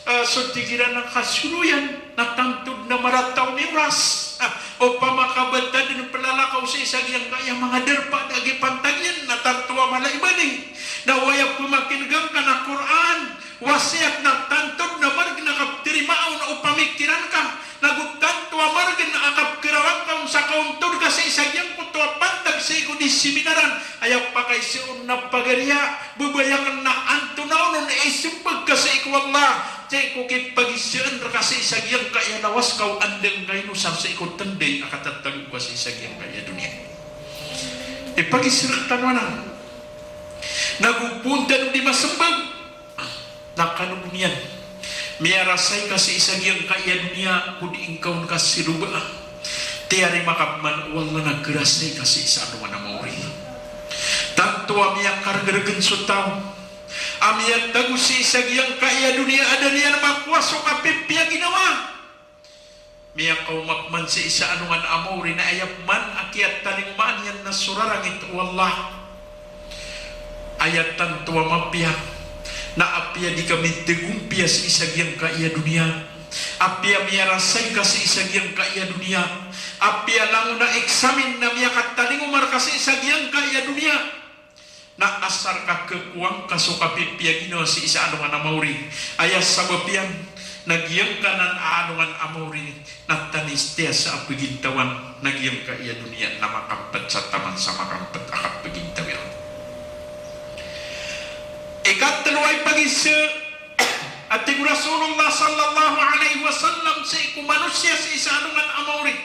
ah, so tig iran a kasoloyan, na tanto den a marata on i oras. Ah, opama ka ba ta den pelalakaw sii sa giyangkaya manga darpa a da a gii pantag iyan, na tanto a mala i bali. Na o aya pemakineg angka na Qur'an, wasiyat, na tanto den a maregen a kaptarimaa on o pamikiran ka, na go tanto a maregen a kapkerawan ka on sa kaontod ka sii sa giyangkoto a pantag sii ko di seminaran, aya pakaiza on na pagariya, bebayaken na antonaa onon i isembag ka sii ko Allah, sii ko kipagisaan reka sii sa giyangkaya lawas ka o anda ngka inosar sii ko tendai a katatago ka sii sa giyangkaya doniya. Ipagiza rektano anan. Na go poon tano di masembag, na kano bo niyan miyarasay ka sii sa giyangkaya doniya ko di ngka on kasalobaa. Tiyarima ka man o Allah na kerasay ka sii sa alongan a maori. Tanto a miyakargeregen so taw a miyatago sii sa giyangkaya doniya a da niyan makowa so kapipiya ginawa. Miyakaoma pman sii sa alongan a maori na aya pman a kiyatalingomaan iyan na so rarangit o Allah. Aya tanto a mapiya na apiya di ka mitagompiya sii sa giyangkaya doniya, apiya miyarasay ka sii sa giyangkaya doniya, apiya langon a eksamin na miyakatalingoma reka sii sa giyangkaya doniya, na asar ka kekowang ka so kapipiya ginawa sii sa alongan a maori. Aya sabap iyan na giyangkanan a alongan a maori na tanis tiya sa a pegintawan, na giyangkaya doniya na makampet sa taman sa makampet a kapegintaw iran. Ikatelo a ipagiza a tig o Rasulullah sallallahu alaihi wasallam sii ko manosiya sii sa alongan a maori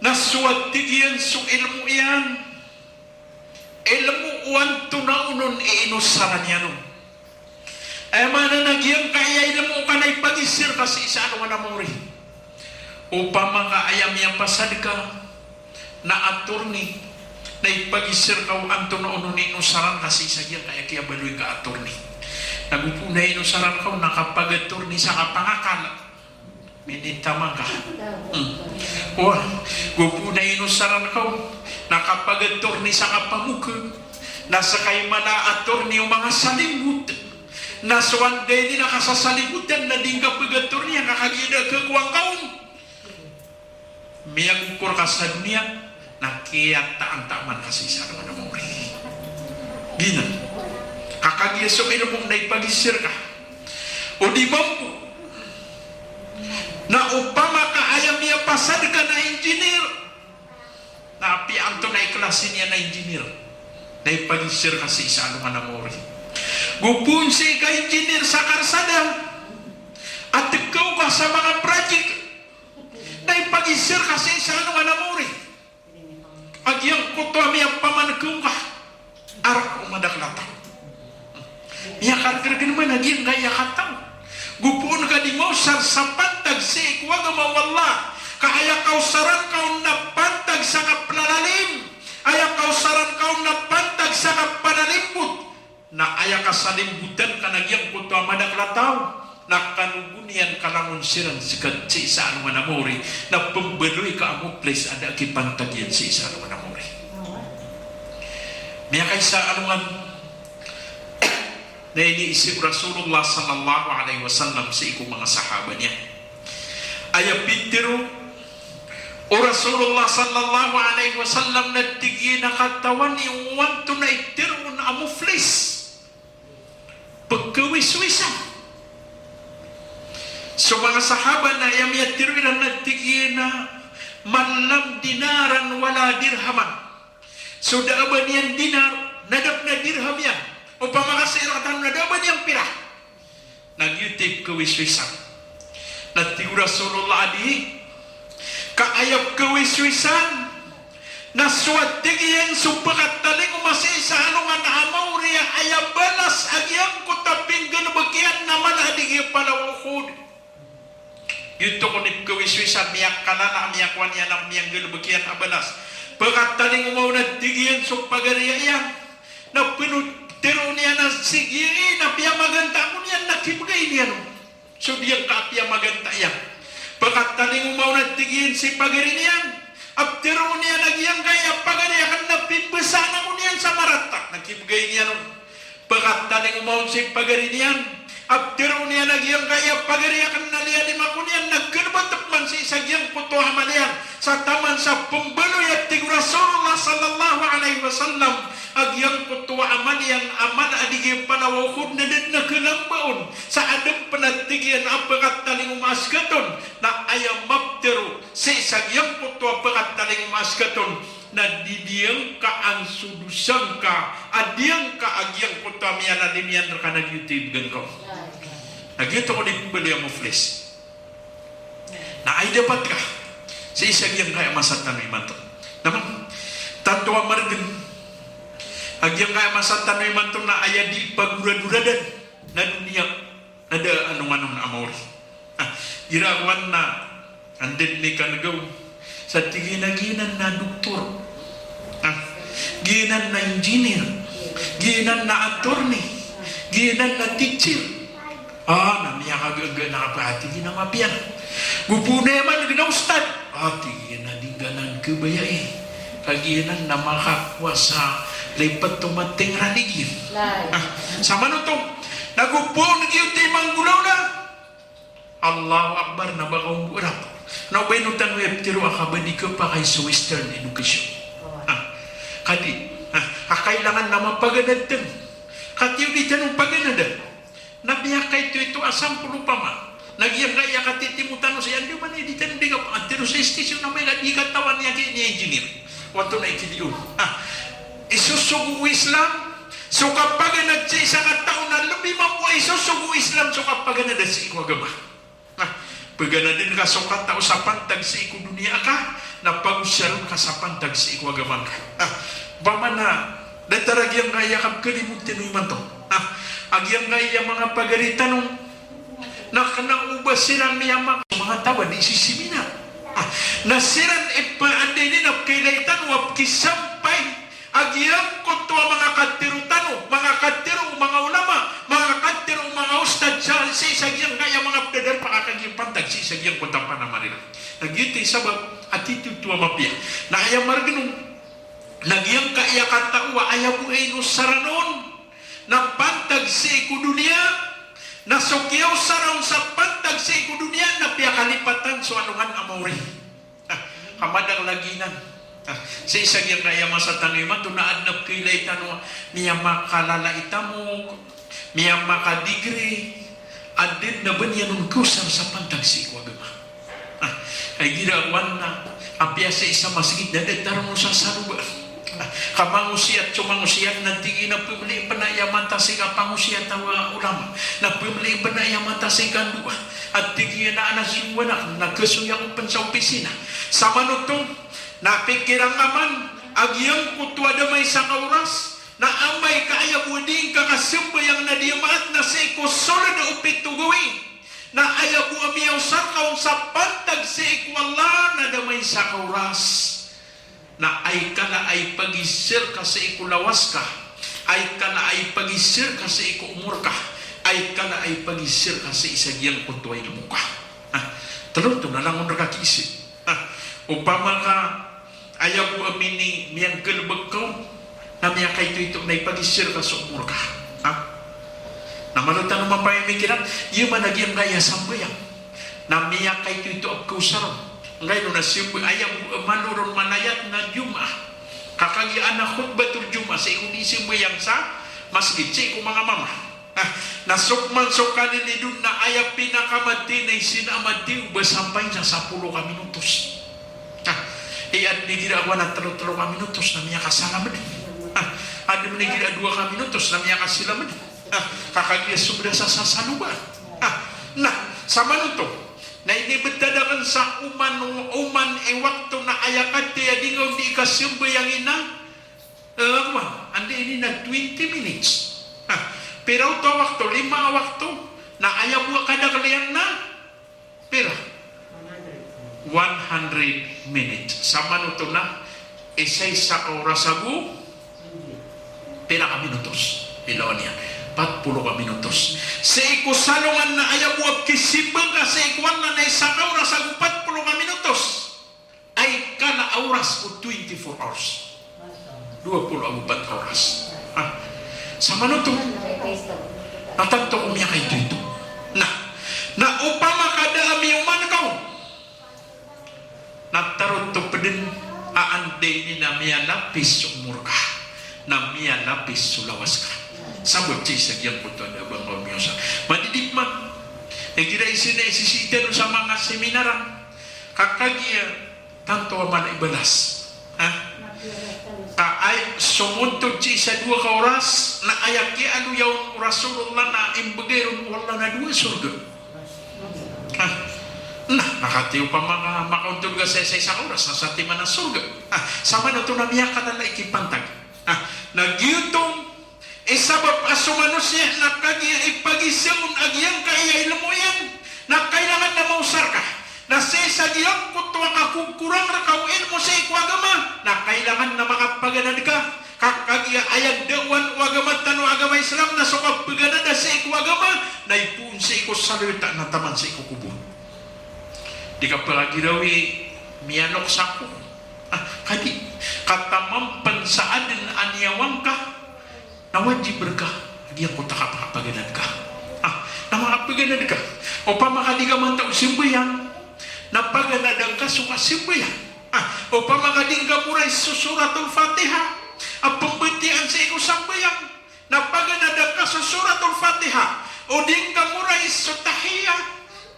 na so a tig iyan so ilmo iyan, ilmo o antonaa onon i inosaran iyan on. Aya maana na giyangkaya ilmo ka na ipagiza reka sii sa alongan a maori. Opama ka aya miyapasad ka na attorney, na ipagiza reka o antonaa onon i inosaran ka sii sa giyangkaya kiyabaloy ka attorney. Na go poon a inosaran ka on na kapag-attorney sa kapangakal. Minitaman ka. Hmm. Oway, go poon a inosaran ka on na kapag-attorney sa kapamokhag. Na seka i mala a attorney o manga salimbot. Na so anda ini na kasasalibotan na di ngka pag-attorney a kagiya da a kekowang ka on. Miyagokor ka sa doniya, na kiyataantaman ka sii sa alongan a maori. Giyanan. Ka kagiya so ilmo na ipagiza reka. O di mambo. Na opama ka aya miyapasad ka na engineer, na apiya antonaa i klasi niyan a engineer, na ipagiza reka sii sa alongan a maori. Go poon sii ka engineer sa karsada a tekaw ka sa manga project, na ipagiza reka sii sa alongan a maori a giyangkoto a miyapamaneg ka a rek o madakel a taw. Miyakargeregen man a giyangkaya kataw. Go poon ka di maosar sa pantag sii ko agama o Allah, ka aya kaosaran ka on na pantag sa kaplalalim, aya kaosaran ka on na pantag sa kapalalimbot. Na aya kasalimbotan ka na giyangkoto a madakel a taw, na kano bo niyan kalangon siran seka sii sa alongan a maori, na pembaloy ka a muflis a da a kipantag iyan sii sa alongan a maori. Miyakaisa a alongan na iniiza o Rasulullah sallallahu alaihi wasallam sii ko manga sahaba niyan. Aya pitharo o Rasulullah sallallahu alaihi wasallam na tig iyan a katawan iyo o antonaa i tharoon a muflis. Pekawiswisan. So manga sahaba na aya miyatharo iran na tig iyan a man la dinaran wala dirhaman. So da a ba niyan dinar, na da a ba niyan dirham iyan. Opama ka sii rektano na da a ba niyan pira. Na giyoto i pekawiswisan. Na tig o Rasulullah a di, ka aya pekawiswisan, na so a tig iyan so pekatalingoma sii sa alongan a maori a aya balas a giyangkoto a pinggalebek iyan na mala a di giya palaw a Uhud. Giyoto kon i pekawiswisan, miyakalala, miyakowa niyan a miyanggalebek iyan a balas. Pekatalingoma on a tig iyan so pagariya iyan. Na peno, Tero niyan a sii giya na piyamaganta ako niyan na kibgay niyan on. So diyangka a piyamaganta iyan. Pekatalingoma on a tig iyan sii pagari niyan. A ptero niyan a giyangkaya pagari aken na pimbesaan ako niyan sa marata na kibgay niyan on. Pekatalingoma on sii pagari niyan. A ptero niyan a giyangkaya pagari aken na liyalima ako niyan na galebet man sii sa giyangkoto a amal iyan. Sa taman sa pembaloy a tig o Rasulullah sallallahu alaihi wasallam. A giyangkoto a amal iyan, amal a di giya palawaw ko na da den a kalamba on. Sa aden pen a tig iyan a pekatalingoma a sekaton, na aya maptero sii sa giyangkoto a pekatalingoma a sekaton, na di diyangka an so dosangka, a diyangka a giyangkoto a miyalalim iyan reka na giyoto i began ka on. Na giyoto ko di pembaloy a muflis. Na ay dapat ka sii sa giyangkaya masa tano imanto. Na man, tanto a margen a giyangkaya masa tano imanto na aya di pagoradorada na doniya na da a alongan on a maori. Ah, ira kowan na anda den i kanegaw sa tig iyan a giyanan na doktor. Ah, giyanan na engineer. Giyanan na attorney. Giyanan na teacher. Ah, na miyakagaga na kapati gina mapiya. Go poon aya man gina ustad. Ah, tig iyan a di ngka nan kabayai. Ka giyanan na makakowa sa lipet o mating ranigi. Ah, sa manoto. Na go poon giyoto i manggolawla. Allahu Akbar, na ba ka ombo rap. Na o ba ino tano aya ptero a kabadi kapakay sa Western education. Ah, kadi, ah, a kailangan na mapaganad tano. Katiyo di tano paganada. Na miyakaito-ito a sampol opama. Na giyangkaya katitimo tano sa anda man i di tano di kapangad tano sa station na may ka di katawan iyan ki ni engineer. Wanto na ikidi on. Ah, isosogo o Islam so kapaganad sii sa katao na lebi mambo a isosogo o Islam so kapaganad sii ko agama. Ah, paganaden ka so katao sa pantag sii ko doniya ka, na pagosiyaren ka sa pantag sii ko agama ngka. Ah, opama na datar a giyangkaya kapkalimoten o imanto. Ah, a giyangkaya manga pagari tano, na kena o ba siran miyama-, manga taw a di sisiminar. Ah, na siran i pa-, anda ini na pkailay tano a pkisampay a giyangkoto a manga katero tano, manga katero o manga ulama, manga katero o manga ustad sa, sii sa giyangkaya manga pdadarpa a kagiya pantag sii sa giyangkoto a panamarira. Na giyoto i sabap a titho oto a mapiya. Na aya margen on, na giyangkaya katao a aya bo a inosaran on na pantag sii ko doniya, na so kiyaosara on sa pantag sii ko doniya na piyakalipatan so alongan a maori. Ah, ka madakl a giyanan. Ah, sii sa giyangkaya masa tano imanto na aden a pkailay tano a miyamakalalai tamok, miyamakadegree, aden a ba niyan on kaosar sa pantag sii ko agama. Ah, ay gira kowan na apiya sii sa masgit na datar on sa saloba. Ah, ka mangosiyat so mangosiyat na tig iyan a pemeli pen a aya mata sii ka pangosiyat a ulama. Na pemeli pen a aya mata sii ka ndoa. A tig iyan a anas yung wanak na kasoya ko pen sa opisina. Sa manoto na pikira ngka man a giyangkoto a da maisa ka oras na amay ka aya bo a di ngka kasambayang na di maat na sii ko soled o pito gawii. Na aya bo a miyaosar ka on sa pantag sii ko Allah na da maisa ka oras. Na ay kala a ipagisir ka sii ko lawas ka, ay kala a ipagisir ka sii ko omor ka, ay kala a ipagisir ka sii sa giyangkoto a ilmo ka. Ah, telo oto na langon reka kiisir. Ah, opama ka aya bo a mini, miyanggalebek ka on, na miyakaito-ito na ipagisir ka so omor ka. Ha? Na malo tano mapamimikiran, iya man a giyangkaya sambayang na miyakaito-ito a pkaosar on. Ngkaino na sambayang, aya bo a malo ron manayat na Jumaah. Ka kagiya aden a khutbatul Jumaah, sii ko di sambayang sa masgit, sii ko manga mama. Ah, na so pman so kalilid on na aya pinakamati na isin a mati o ba sampay sa sapolo ka minutos. Ah, i aden i gira kowan a telo-telo ka minutos na miyakasalam den. Ah, aden i gira dowa ka minutos na miyakasalam den. Ah, ka kagiya sobra sa sasaloba. Ah, na, sa manoto na inibetad aken sa oman, oman i wakto na aya kati a di ngka on di kasambayang ina. Eh, kowan, anda ini na twenty minutes. Ah, pira oto a wakto, lima a wakto. Na aya bo a kadakl iyan na pira? One hundred minutes. Sa manoto na isaisa ka oras ago pira ka minutos. Ilawan iyan, pat polo ka minutos. Sii ko salongan na aya bo a kisimba ka sii ko Allah na isa ka oras ago pat polo ka minutos, ay kala a oras ko twenty-four hours. Dowa polo ago pat ka oras. Ha? Samanoto. Na tanto ko miyakaito-ito. Na, na opama ka da a miyoman ka on, na tarotop dn a anda ini na miyalapis so omor ka, na miyalapis so lawas ka. Sabap sii sa giyangkoto a da a ba ngka on miyosa. Madidip man. Igira i sii na isisii tano sa manga seminaran. Ka kagiya tanto a mala i balas. Ha? Ka aya somontod sii sa dowa ka oras, na aya kiyaaloya on o Rasulullah na imbgay ron o Allah na dowa sorga. Ha? Na, na katii opama ka makaontod ka sa isa, isa ka oras, na satiman a sorga. Ha? Samanoto na miyakalala i kipantag. Ha? Na giyoto i sabap a so manosiya na kagiya ipagiza on a giyangkaya ilmo iyan, na kailangan na maosar ka. Na sii sa giyangkoto a kakokorang rka o ilmo sii ko agama, na kailangan na makapaganad ka. Ka kagiya aya ndaowan o agama tano a agama Islam na so kapaganada sii ko agama, na ipoon sii ko salawita na taman sii ko kobor. Di ka pagirawi miyalok sako. Ah, kadi, ka taman pn sa adn a niyawa ngka, na wajib rka a giyangkoto a kapakapaganad ka. Ah, na makapaganad ka. Opama ka di ka mantag o sambayang, na paganada ngka so kasambayang. Ah, opama ka di ngka morais so Suratul Fatiha a pmbatiyaan sii ko sambayang, na paganada ngka so Suratul Fatiha. O di ngka morais so tahiyya,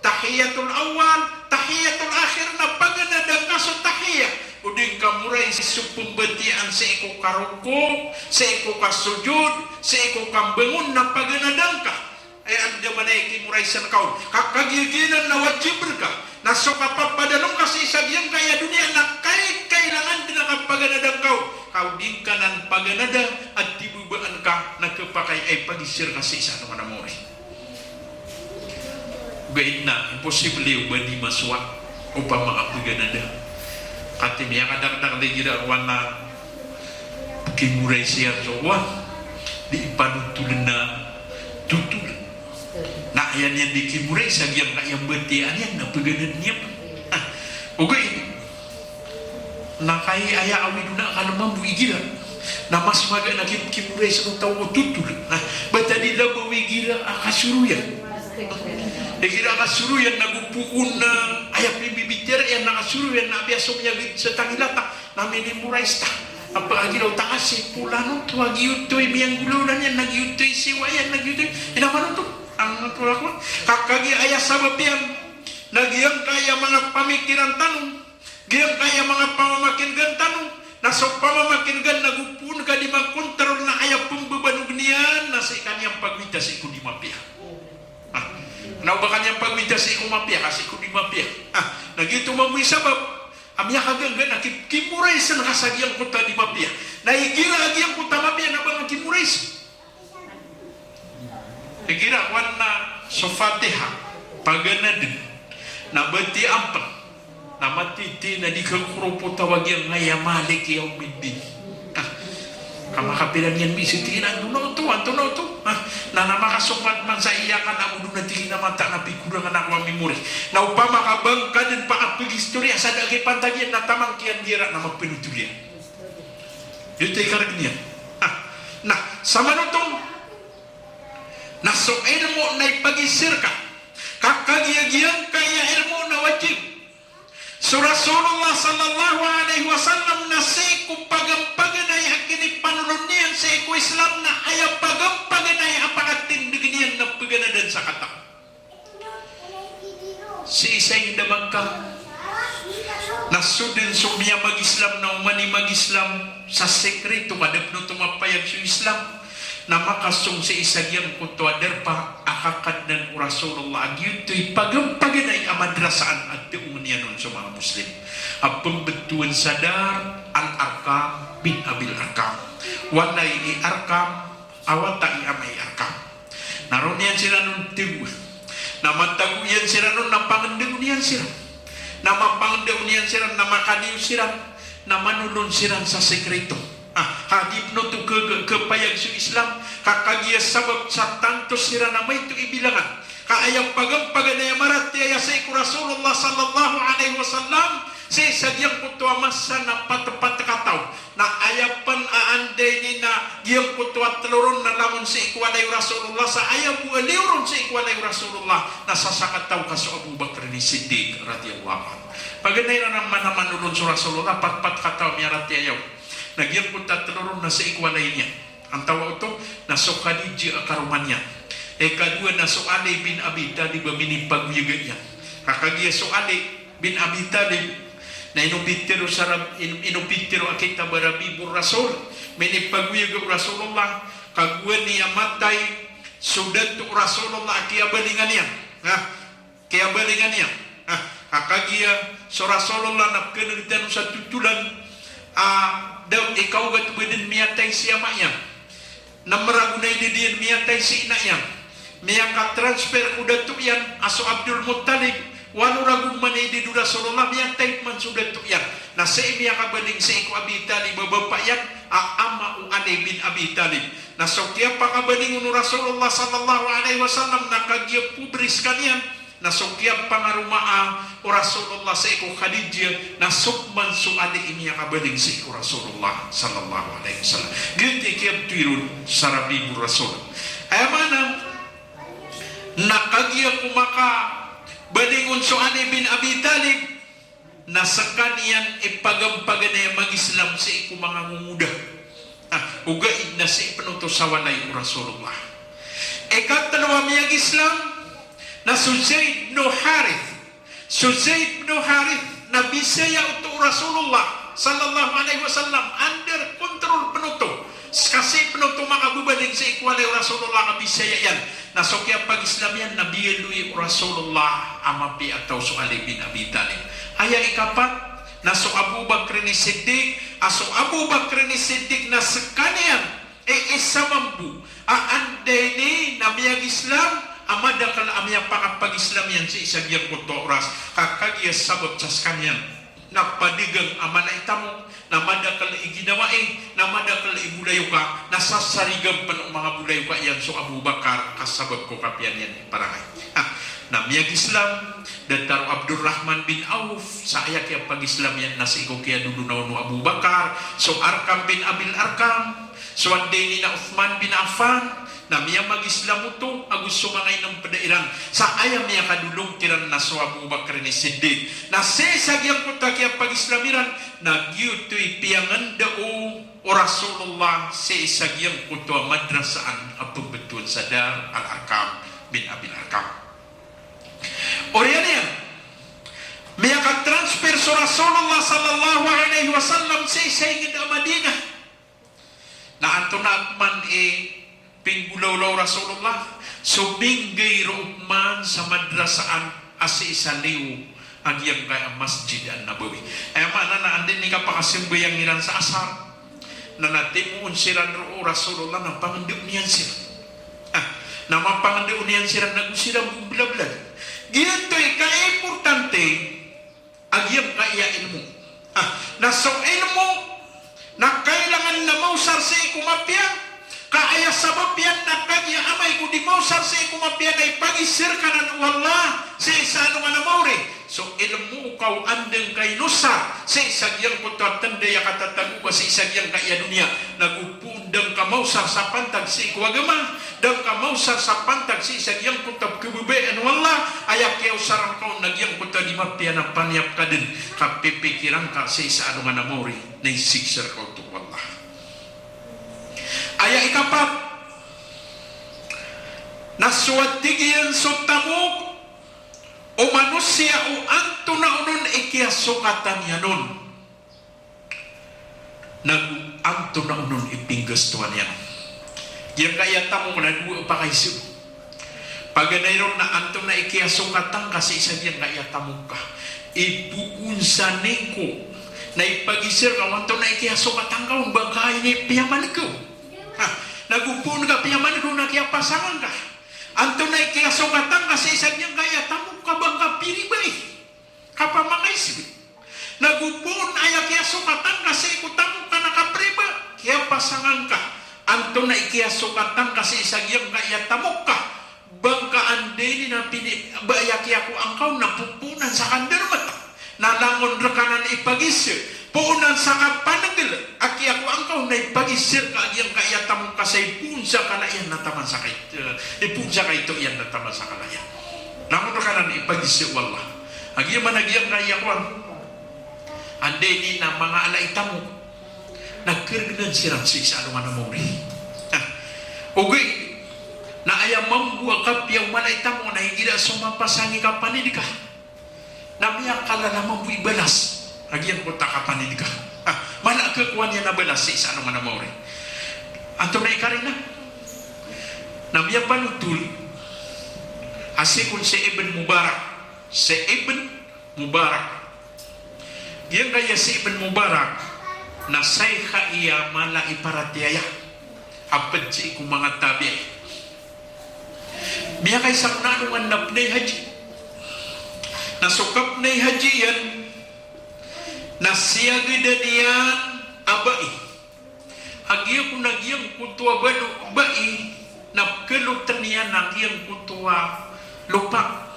tahiyyatul awwal, tahiyyatul akhir, na paganada ngka so tahiyya. O di ngka morais so pmbatiyaan sii ko karoko, sii ko kasujud, sii ko kambangon, na paganada ngka. Aya andamanaya i kimoraisan ka on. Ka kagiya giyanan na wajib rka. Na so kapapadalm ka sii sa giyangkaya doniya na kai-, kailangan dn a kapaganada ngka on. Ka o di ngka nan paganada a tibabaan ka na khapakay a ipagiza rka sii sa alongan a mori. Ogaid na imposible o ba di masowa opama ka paganada. Katii miyakadakdakl igira kowan na kimorais iyan so kowan, di ipanotol na totol. Na aya niyan di kimorais a giyangkaya mbatiyaan iyan na paganad iyan. Ah, ogaid na kai aya awid on a kalman bo igira. Na mas magaan a ki-, kimorais o taw o totol. Na ba ta di labaw igira a kasoroyan. Igira a kasoroyan na go poon na aya pimbibitiyarai iyan na kasoroyan na apiya so miyagid sa tangila ta na minimorais ta. Apa a giraw ta ka si polano oto a giyoto i miyanggolawla niyan, na giyoto i siyowa iyan, na giyoto i, ino man oto. Ang oto ako. Ka kagiya aya sabap iyan na giyangkaya manga pamikiran tano, giyangkaya manga pamamakingan tano, na so pamamakingan na go poon ka di makontrol na aya pmbabanog niyan na sii ka niyan pagowita sii ko di mapiya. Ah, na o ba ka niyan pagowita sii ko mapiya, ka sii ko di mapiya. Ah, na giyoto mambo i sabap a miyakagangga na ki-, kimoraisan ka sa giyangkoto a di mapiya. Na igira a giyangkoto a mapiya na ba ngka kimoraisan. Igira kowan na so Fatiha, paganadn, na batiyaan pn, na matiti na di ka koropota a giyangkaya Maliki yawmiddin. Ah, ka makapira niyan misiti na antonaa oto, antonaa oto. Ah, na, na makasopat man sa Iyyaka na'budu na tig iyan a mataan a pikorangan ako a mimori. Na opama ka ba ngka dn pakapagistoriya sa da a kipantag iyan na taman kiyandiyarai na mapanotol iyan. Giyoto i kargn iyan. Ah, na, samanoto na so ilmo na ipagiza rka. Ka kagiya giyangkaya ilmo na wajib. So Rasulullah sallallahu alaihi wasallam na sii ko pagampaganay a kinipanolon iyan sii ko Islam na aya pagampaganay a pakatindgn iyan na paganadan sa katao. Sii sa ingd a Makkah, na so dn so miyamag-Islam na oman i mag-Islam sa sekreto ka da pn oto mapayag so Islam, na makasong sii sa giyangkoto a darpa a kakadnan o Rasulullah a giyoto i pagampaganay a madrasaan a taong niyan on so manga Muslim. A pmbtowan sa Dar Al-Arqam bin Abil Arqam. Walay i Arqam a wata i ama i Arqam. Na roo niyan siran on tagoa. Na matago iyan siran on, na pangndao niyan siran. Na mapangndao niyan siran, na makaliyo siran, na manolon siran sa sekreto. Ah, A di pn oto kg-, khapayag so Islam, ka kagiya sabap sa tanto siran a maito i bilangan. Ka aya pagampaganay a maratiyaya sii ko Rasulullah sallallahu alaihi wasallam, sii sa giyangkoto a masa na pat-, pat kataw. Na aya pn a anday niyan na giyangkoto a tlo ron na langon sii ko walay o Rasulullah, sa aya bo a liyo ron sii ko walay o Rasulullah, na sa sakataw ka so Abu Bakr Siddiq radhiyallahu anhu. Paganay iran a manaman on so Rasulullah, pat-, pat kataw a miyaratiyaya on. Na giyangkoto a tlo ron na sii ko walay niyan. Antawaa oto? Na so Khadijah a karoma niyan. Ikadowa na so Ali bin Abi Talib a minipagoyaga iyan. Ka kagiya so Ali bin Abi Talib na inopitero sa Rab-, in-, inopitero a kitab a Rabibur Rasul, minipagoyaga o Rasulullah, ka gowani a matay so dato o Rasulullah a kiyabalingan iyan. Ha? Kiyabalingan iyan. Ah, ka kagiya so Rasulullah na pkhan'g tano sa totolan a daw i kaogat bo dn miyatay si ama iyan. Na mragon a idad iyan miyatay si ina iyan. Miyaka-transfer ko dato iyan a so Abdul Muttalib, walo ragon man i idad o Rasulullah, miyatay man so dato iyan. Na sii miyakabaling sii ko Abi Talib a bapa iyan, a ama o Ali bin Abi Talib. Na so kiyapakabaling on o Rasulullah sallallahu alaihi wasallam na kagiya pobre skaniyan, na so kiyapangaromaa o Rasulullah sii ko Khadijah, na so pman so Ali i miyakabaling sii ko Rasulullah sallallahu alaihi wasallam. Giyoto i kiyabtowi ron sa Rabibur Rasul. Aya maana na kagiya ko makabaling on so Ali bin Abi Talib, na skaniyan i pagampaganay a mag-Islam sii ko manga ngongoda. Ah, ogaid na sii pn oto sa walay o Rasulullah. Ikatlo a miyag-Islam na so Zaid bin Harith. So Zaid bin Harith na bisaya oto o Rasulullah sallallahu alaihi wasallam, under control pn oto. Ska sii pn oto makababaling sii ko walay o Rasulullah ka bisaya iyan. Na so kiyapag-Islam iyan na biyaloy o Rasulullah a mapiya a taw so Ali bin Abi Talib. Aya ikapat na so Abu Bakr Siddiq, a so Abu Bakr Siddiq na skaniyan i isa mambo a anday niyan na miyag-Islam a madakl a miyapakapag-Islam iyan sii sa giyangkoto a oras. Ka kagiya sabap sa skaniyan na padagang a mala i tamok, na madakl i ginawai, na madakl i bolayoka, na sasarigan pn o manga bolayoka iyan so Abu Bakar, ka sabap ko kapiya niyan i parangay. Ah, na miyag-Islam, datar o Abdurrahman bin Auf, sa aya kiyapag-Islam iyan na sii ko kiyadodon on o Abu Bakar, so Arqam bin Abil Arqam, so anday niyan na Uthman bin Affan, na miyamag-Islam oto ago so manga inmpda iran. Sa aya miyakadolong kiran na so Abu Bakr Siddiq. Na sii sa giyangkoto a kiyapag-Islam iran, na giyoto i piyangndao o Rasulullah sii sa giyangkoto a madrasaan a pmbtowan sa Dar Al-Arqam bin Abil Arqam. Oriyan iyan, miyaka-transfer so Rasulullah sallallahu alaihi wasallam sii sa ingd a Madinah. Na antonaa pman i pinggolawla o Rasulullah? So minggay roo pman sa madrasaan a sii sa liyo a giyangkaya Masjid An-Nabawi. Aya maana na anda i kapakasambayang iran sa asar, na natimoon siran roo o Rasulullah na pangndao niyan siran. Ah, na mapangndao niyan siran na go siran bo mblablad. Giyoto i kaimportante a giyangkaya ilmo. Ah, na so ilmo na kailangan na maosar sii ko mapiya, ka aya sabap iyan na kagiya amay ko di maosar sii ko mapiya na ipagisir ka nan o Allah sii sa alongan a maori. So ilmo ka o anda ngka inosar sii sa giyangkoto a tanda a katatago ka sii sa giyangkaya doniya, na go poon da ngka maosar sa pantag sii ko agama, da ngka maosar sa pantag sii sa giyangkoto a pkhababayaan o Allah, aya kiyaosar ngka on na giyangkoto a di mapiya na paniyap ka dn, ka pipikiran ka sii sa alongan a maori na isigsa rka oto o Allah. Aya ikapat, na so a tig iyan so tamok o manosiya o antonaa onon i kiyasokatan iyan on. Na go antonaa onon i pinggastowan iyan on. Giyangkaya tamok na dowa a pakaiza. Paganay ron na antonaa i kiyasokatan ka sii sa giyangkaya tamok ka. Ipoon sa ningko. Na ipagisir ka o antonaa i kiyasokatan ka on ba ngka ini piyamaneg ka on. Ha, na go poon ka piyamaneg on na kiyapasangan ka. Antonaa i kiyasokatan ka sii sa giyangkaya tamok ka ba ngka piribai. Kapamakaisbi. Na go poon aya kiyasokatan ka sii ko tamok ka na kapriba. kiyapasangan ka, antonaa i kiyasokatan ka sii sa giyangkaya tamok ka, ba ngka anda ini na pini-, ba aya kiyakowa ngka on na poponan sa kandarmat, na langon rekanan ipagisa, poponan sa kapanegel a kiyakowa ngka on na ipagisa ka a giyangkaya tamok ka sa ipoon sa kala iyan na taman sa kai-, eh, ipoon sa kaito iyan na taman sa kala iyan. Langon rekanan ipagisa o Allah. A giya man a giyangkaya kowan, anda ini na manga ala i tamok na keregnan siran sii sa alongan a maori. Ah, ogaid na aya mambo a kapiya o mala i tamok na igira so mapasang i kapanid ka na miyakalala mambo i balas a giyangkoto a kapanid ka. Ah, mala a kekowa niyan a balas sii sa alongan a maori. Antonaa i karina? Na miyapanotol a sii kon si Ibn Mubarak, si Ibn Mubarak. Giyangkaya si Ibn Mubarak na saikha iyan a mala i paratiyaya a ped sii ko manga tabi'i. Miyakaisa ko na alongan na penay haji. Na so kapenay haji iyan na siyagadan iyan a bai. A giya kon a giyangkoto a balo, bai, na pekaloten iyan a giyangkoto a lopa.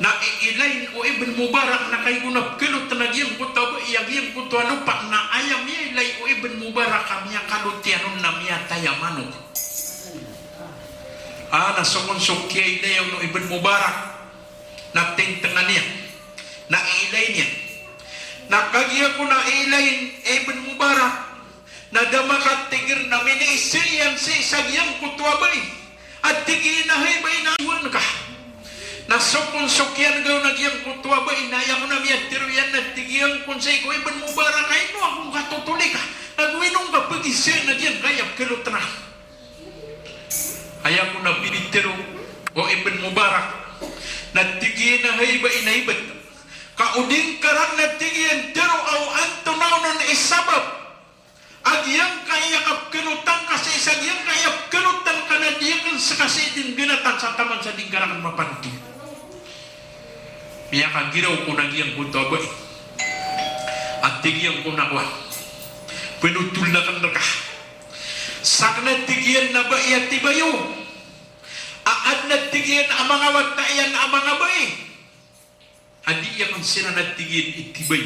Na iilay o Ibn Mubarak na kagiya kon a pekaloten a giyangkoto a bai a giyangkoto a lopa, na aya miyailay o Ibn Mubarak a miyakalot iyan on na miyatay a manok. Ah, na so kon so kiyailay on o Ibn Mubarak na tingtengan iyan, na iilay niyan. Na kagiya kon a iilay i Ibn Mubarak, na da makatigr na miniisa iyan sii sa giyangkoto a bai. A tig iyan a hay bai, na iwan ka. Na so kon so kiyanega on a giyangkoto a bai na aya kon a miyatharo iyan na tig iyan kon sii ko Ibn Mubarak a ino akong katotoli ka. Na go ino ngka pagisa na giyangkaya pekaloten a Aya kon a pitharo o Ibn Mubarak, na tig iyan a hay bai, na ibt ka o di ngka ran, na tig iyan, tharoa o antonaa onon i sabap a giyangkaya kapekalotan ka sii sa giyangkaya pekalotan ka na di akn ska sii dn ganatan sa taman sa di ngka rakn mapanotol. Miyakagiraw kon a giyangkoto a bai. A tig iyan kon a kowan, penotolan akn rka. Sakn, a tig iyan, a bai a tibay o, a adn, a tig iyan, a manga wata iyan a manga bai a di akn siran, a tig iyan, itibay.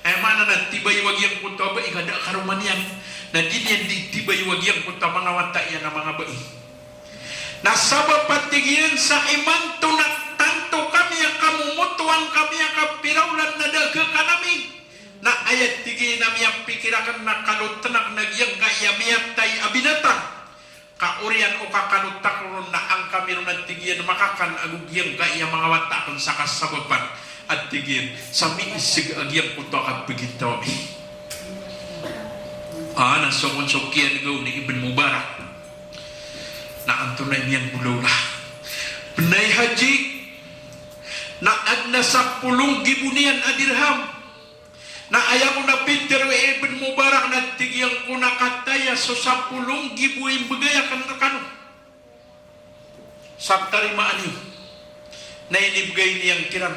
Aya maana na tibay o a giyangkoto a bai ka da a karoma niyan, na di niyan di tibay o a giyangkoto a manga wata iyan a manga bai. Na sabap, a tig iyan, sa imanto na tanto kami a kamomotowan kami a kapiraolan na da a khakan ami. Na aya, tig iyan, a miyapikir akn na kalotn akn a giyangkaya miyatay a binatang. Ka oriyan o kakalot akn ron na an kami ron, a tig iyan, makakan ago giyangkaya manga wata akn sa kasabapan, a tig iyan, sa miisg a giyangkoto a kapagintaw ami. Ah, na so kon so kiyanega on i Ibn Mubarak na antonaa i miyanggolawla. Penay haji na adn a sapolo nggibo niyan a dirham. Na aya kon a pitharo i Ibn Mubarak na tig iyan kon a kataya so sapolo nggibo i mbgay akn rkano sa tarimaan iyo. Na inibgay niyan kiran.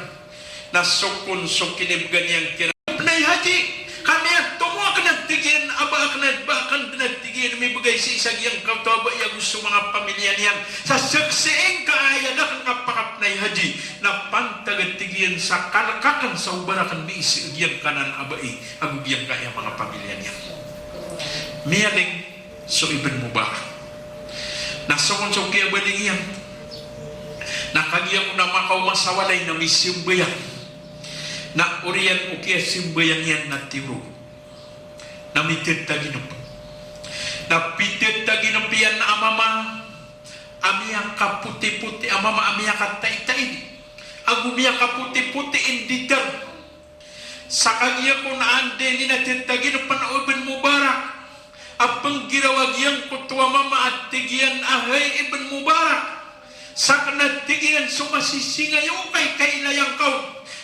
Na so kon so kinibgan iyan kiran, penay haji, ka miyatomo akn, a tig iyan, a ba akn, a ba akn dn, a tig iyan, mibgay sii sa giyangkoto a bai ago so manga pamilya niyan. Sa saksii ngka a aya da akn kapakapenay haji na pantag, a tig iyan, sa kalk akn sa oba rakn miisg giyangkanan a bai ago giyangkaya manga pamilya niyan. Miyaling so Ibn Mubarak. Na so kon so kiyabaling iyan na kagiya kon a makaoma sa walay na misambayang. Na oriyan o kiyasambayang iyan na tiyorog na mitataginep. Na pitataginep iyan a mama a miyakapotipoti, a mama a miyakataitaid ago miyakapotipoti i nditar. Sa kagiya kon a anda ini na tataginepan o Ibn Mubarak a penggiraw a giyangkoto a mama a tig iyan a hay Ibn Mubarak, sakn, a tig iyan, so masisingayo ka i kailay angka on.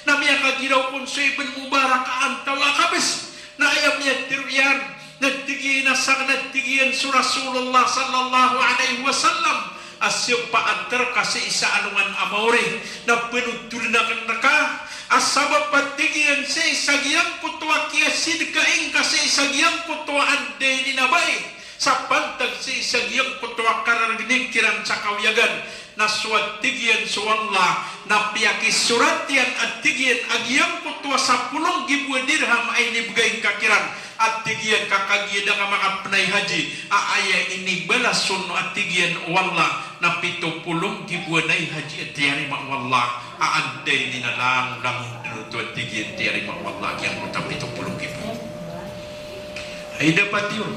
Na miyakagiraw kon so Ibn Mubarak a antawaa ka bs. Na aya miyatharo iyan na tig iyan a sakn, a tig iyan, so Rasulullah sallallahu alaihi wasallam a siyapaat rka sii sa alongan a maori, na pnotoln akn rka a sabap a tig iyan sii sa giyangkoto a kiyasidka ingka sii sa giyangkoto a anda ini na bai sa pantag sii sa giyangkoto a karargni kiran sa kawiyagan, na so a tig iyan so Allah na piyakisorat iyan a tig iyan a giyangkoto a sapolo nggibo a dirham a inibgay ngka kiran a tig iyan ka kagiya da ka makapnay haji a aya inibalas on a tig iyan o Allah na pito polo nggibo a nay haji a tiyarima o Allah. A anda ini na langolangon dn oto a tig iyan tiyarima o Allah a giyangkoto a pito polo nggibo. Ay dapat iyan.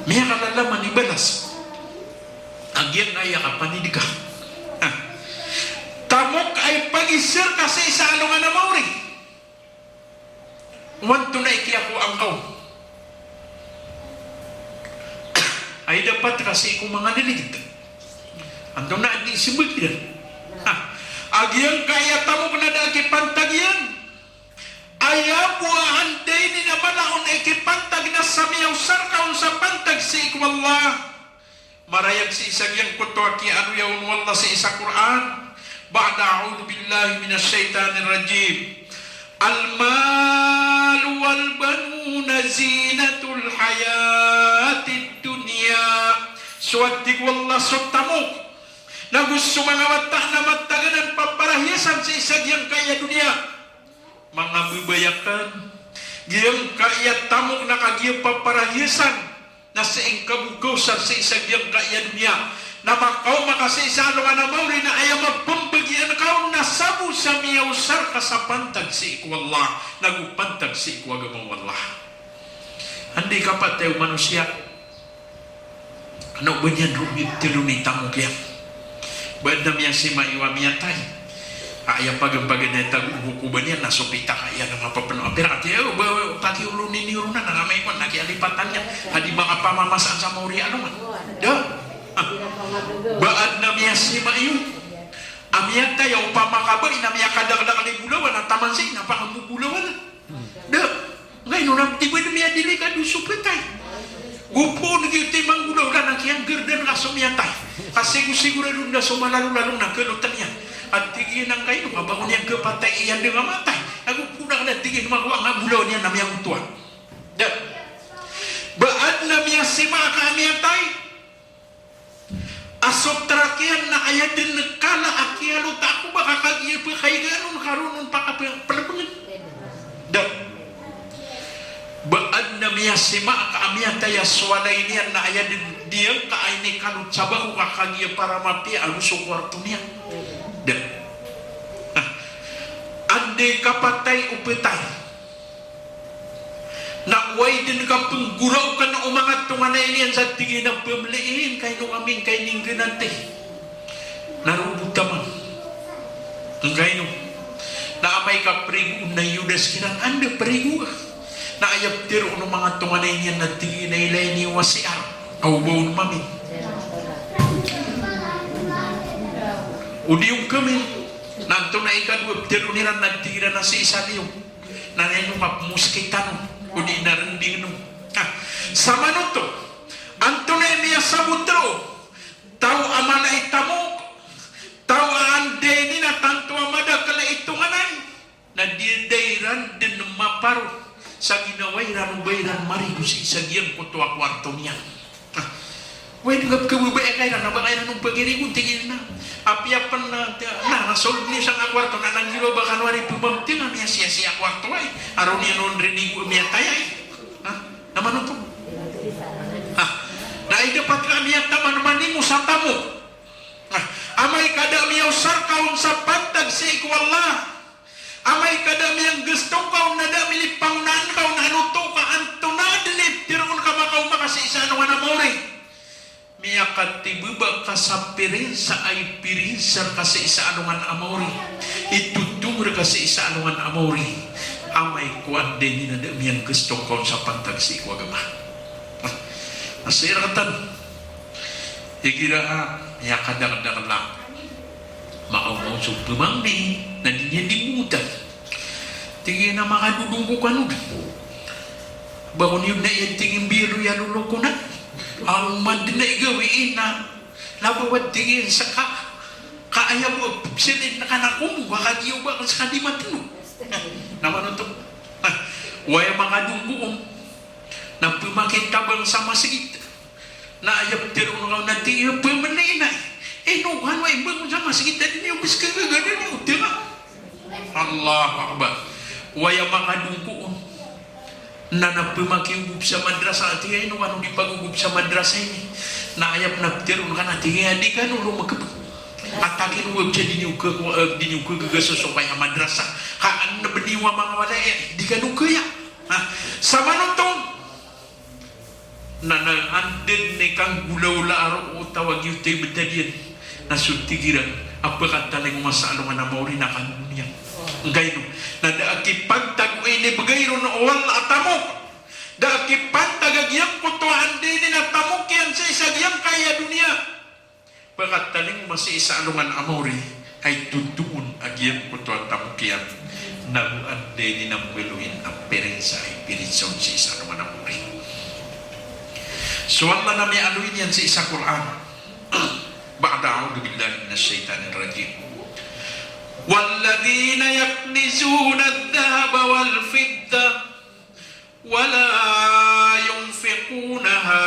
Miyakalalaman i balas a giyangkaya kapanidka. Ah. Tamok a ipagiza rka sii sa alongan a maori. O antonaa i kiyakowa ngka on? Ay dapat ka sii ko manga liligd. Antonaa di smbag iran? Ha. A giyangkaya tamok na da a kipantag iyan. Aya bo a anda ini na mala on a ikipantag na sa miyaosar ka on sa pantag sii ko Allah. Marayag sii sa giyangkoto a kiyaaloya on o Allah sii sa Qur'an, ba'da a'udhu billahi minash shaytanir rajim. Al-malu wal-banuna zinatul hayatid dunya. So a tig o Allah so tamok, nago so manga wata na matag anan paparahiyasan sii sa giyangkaya doniya. Manga babay akn, giyangkaya tamok na kagiya paparahiyasan na sii ngka bo kaosar sii sa giyangkaya doniya. Na makaoma ka sii sa alongan a maori na aya mapmbagian ka on na sabo sa miyaosar ka sa pantag sii ko Allah, nago pantag sii ko agama o Allah. Anda i kapatay o manosiya? Kna o ba niyan roo miptlo i tamok iyan. Ba adn a miyasima iyo a miyatay a aya pagn-pagn a tago o hukuman iyan na so pitaka iyan a mapapno a pirak a tiyo, ba, ba, pakiolon ini oronan a amay ko na kiyalipatan iyan a di makapamamasaan sa maori a alongan. Da. Ah. Ba adn a miyasima iyo a miyatay a opama ka ba ina miyakadakdakl i bolawan a taman sii na pakambobolawan. Da. Ngaino na di ba dn miyadelikado so phatay. Go poon giyoto i manggolawla na kiyanggrdan ka so miyatay. Ka sigo-sigorado na so malalolalong na kalotn iyan. A tig iyan angkaino ka ba ko niyan kapatay iyan dn a matay. Ago poon a kna tig iyan magowa nga bolawan iyan na miyangotowa. Da. Ba adn a miyasima ka a miyatay a so trak iyan na aya dn kala a kiyalota ko ba ka kagiya pkhayigaan on ka roo on pakapplbngn. Da. Ba adn a miyasima ka a miyatay a so walay niyan na aya dn diyangka a inikalot sa bako ka kagiya para mapiya ago so kuwarto niyan. Da. Ah. Anda i kapatay o phatay na oway dn ka pnggoraokan o manga tonganay niyan sa tig iyan a pmlii, ngkaino kami ngkaini nggnati. Na roo bo taman. Ngkaino. Na amay ka prigoon na iyo da skiran, anda prigoa. Na aya ptharoon o manga tonganay niyan na tig iyan a ilay niyo a C R. Aw ba on mami. O di on kami. Na antonaa i kadowa ptharoon iran na tig iran a sii sa liyo. Na ino mapmoski tano, odi na rnding no. Ah, samanoto, antonaa i miyasabot roo, taw a mala i tamok, taw a anda ini na tanto a madakl i tonganay, na di, da iran dn maparo sa ginawa iran o ba iran marigo sii sa giyangkoto a kuwarto niyan. Ah, Oway, dn ka pkhababayai ka iran, na ba ka iran on pagirigon, tig iran a apiya pn na, na, na solod niyo sangkai a kuwarto, na nanggiraw ba kano ari pmamtnga a miyasiyasiya a kuwarto, ay. A roo niyan on rinigo a miyatay, ay. Ha? Na manoto. Ha? Na aya dapat ka a miyataman manimo sa tamok. Ha? Amay ka da a miyaosar ka on sa pantag sii ko Allah. Amay ka da a miyanggasto ka on na da a milipangonaan ka on, ano to ka antonaa dn i ptharoon ka makaoma ka sii sa alongan a maori. Miyakatibaba ka sa pirinsa a ipirinsa rka sii sa alongan a maori. Itotong rka sii sa alongan a maori. Amay ko anda ini na da a miyanggasto ka on sa pantag sii ko agama. Na sii rktano. Igira a miyakadakdakl a makaoma on so pmangni na di niyan di bongotan. Tig iyan a makadodong ko kano dn. Ba ko niyo dn a aya tig iyan biyaloy a loloko na. Aw, man dn a igawii na Na ba wad tig iyan seka, ka aya bo a pepselen na ka na komo, ka kagiya o ba ka seka di mateno. Na manoto. Waya makadongko on. Na pemakintabang sa masgit. Na aya petero na kaw na tig iyan, pemeli na. Ino kano ay bangon sa masgit a di niyo bes kegagadan iyo, tig iyan. Allahu Akbar. Waya makadongko on. Na, na pemakigogop sa madrasa, tig iyan, ino kano di pagogop sa madrasa ini. Na aya pen a petero na ka na tig iyan, di kano lomakep. Atakin web sa di niyo ke, eh, di niyo ke gegaso so kaya madrasa. Ka an na beni wa manga walay, di kano kaya. Na, sa manoto. Na, na, anda den i kanggolawla a roo o taw a giyoto i betad iyan. Na so tig iran a pekatalingoma sa alongan a maori na kandoniya. Ngkaino? Na da a kipantag o inibegay ron o Allah a tamok. Da a kipantag a giyangkoto a anda ini na tamok iyan sii sa giyangkai a doniya. Pekatalingoma sii sa alongan a maori, ay totoon a giyangkoto a tamok iyan, nago anda ini na mbaloyin a pirinsa a ipirinsa on sii sa alongan a maori. So Allah na miyaaloy niyan sii sa Qur'an. Ba'da a'udhu billahi minash shaitanir rajim. Walladhina yaknizuna adh-dhahaba wal fiddah ولا ينفقونها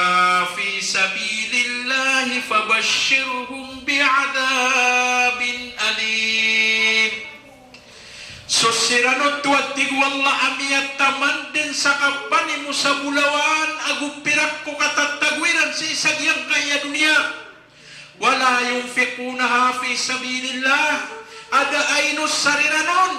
في سبيل الله فبشرهم بعذاب أليم. So siran oto a tig o Allah a miyataman den sa kapanimo sa bolawan ago pirak ko katatago iran sii sa giyangkai a doniya. Wala yunfiqunaha fi sabilillah. A da a inosar iran on,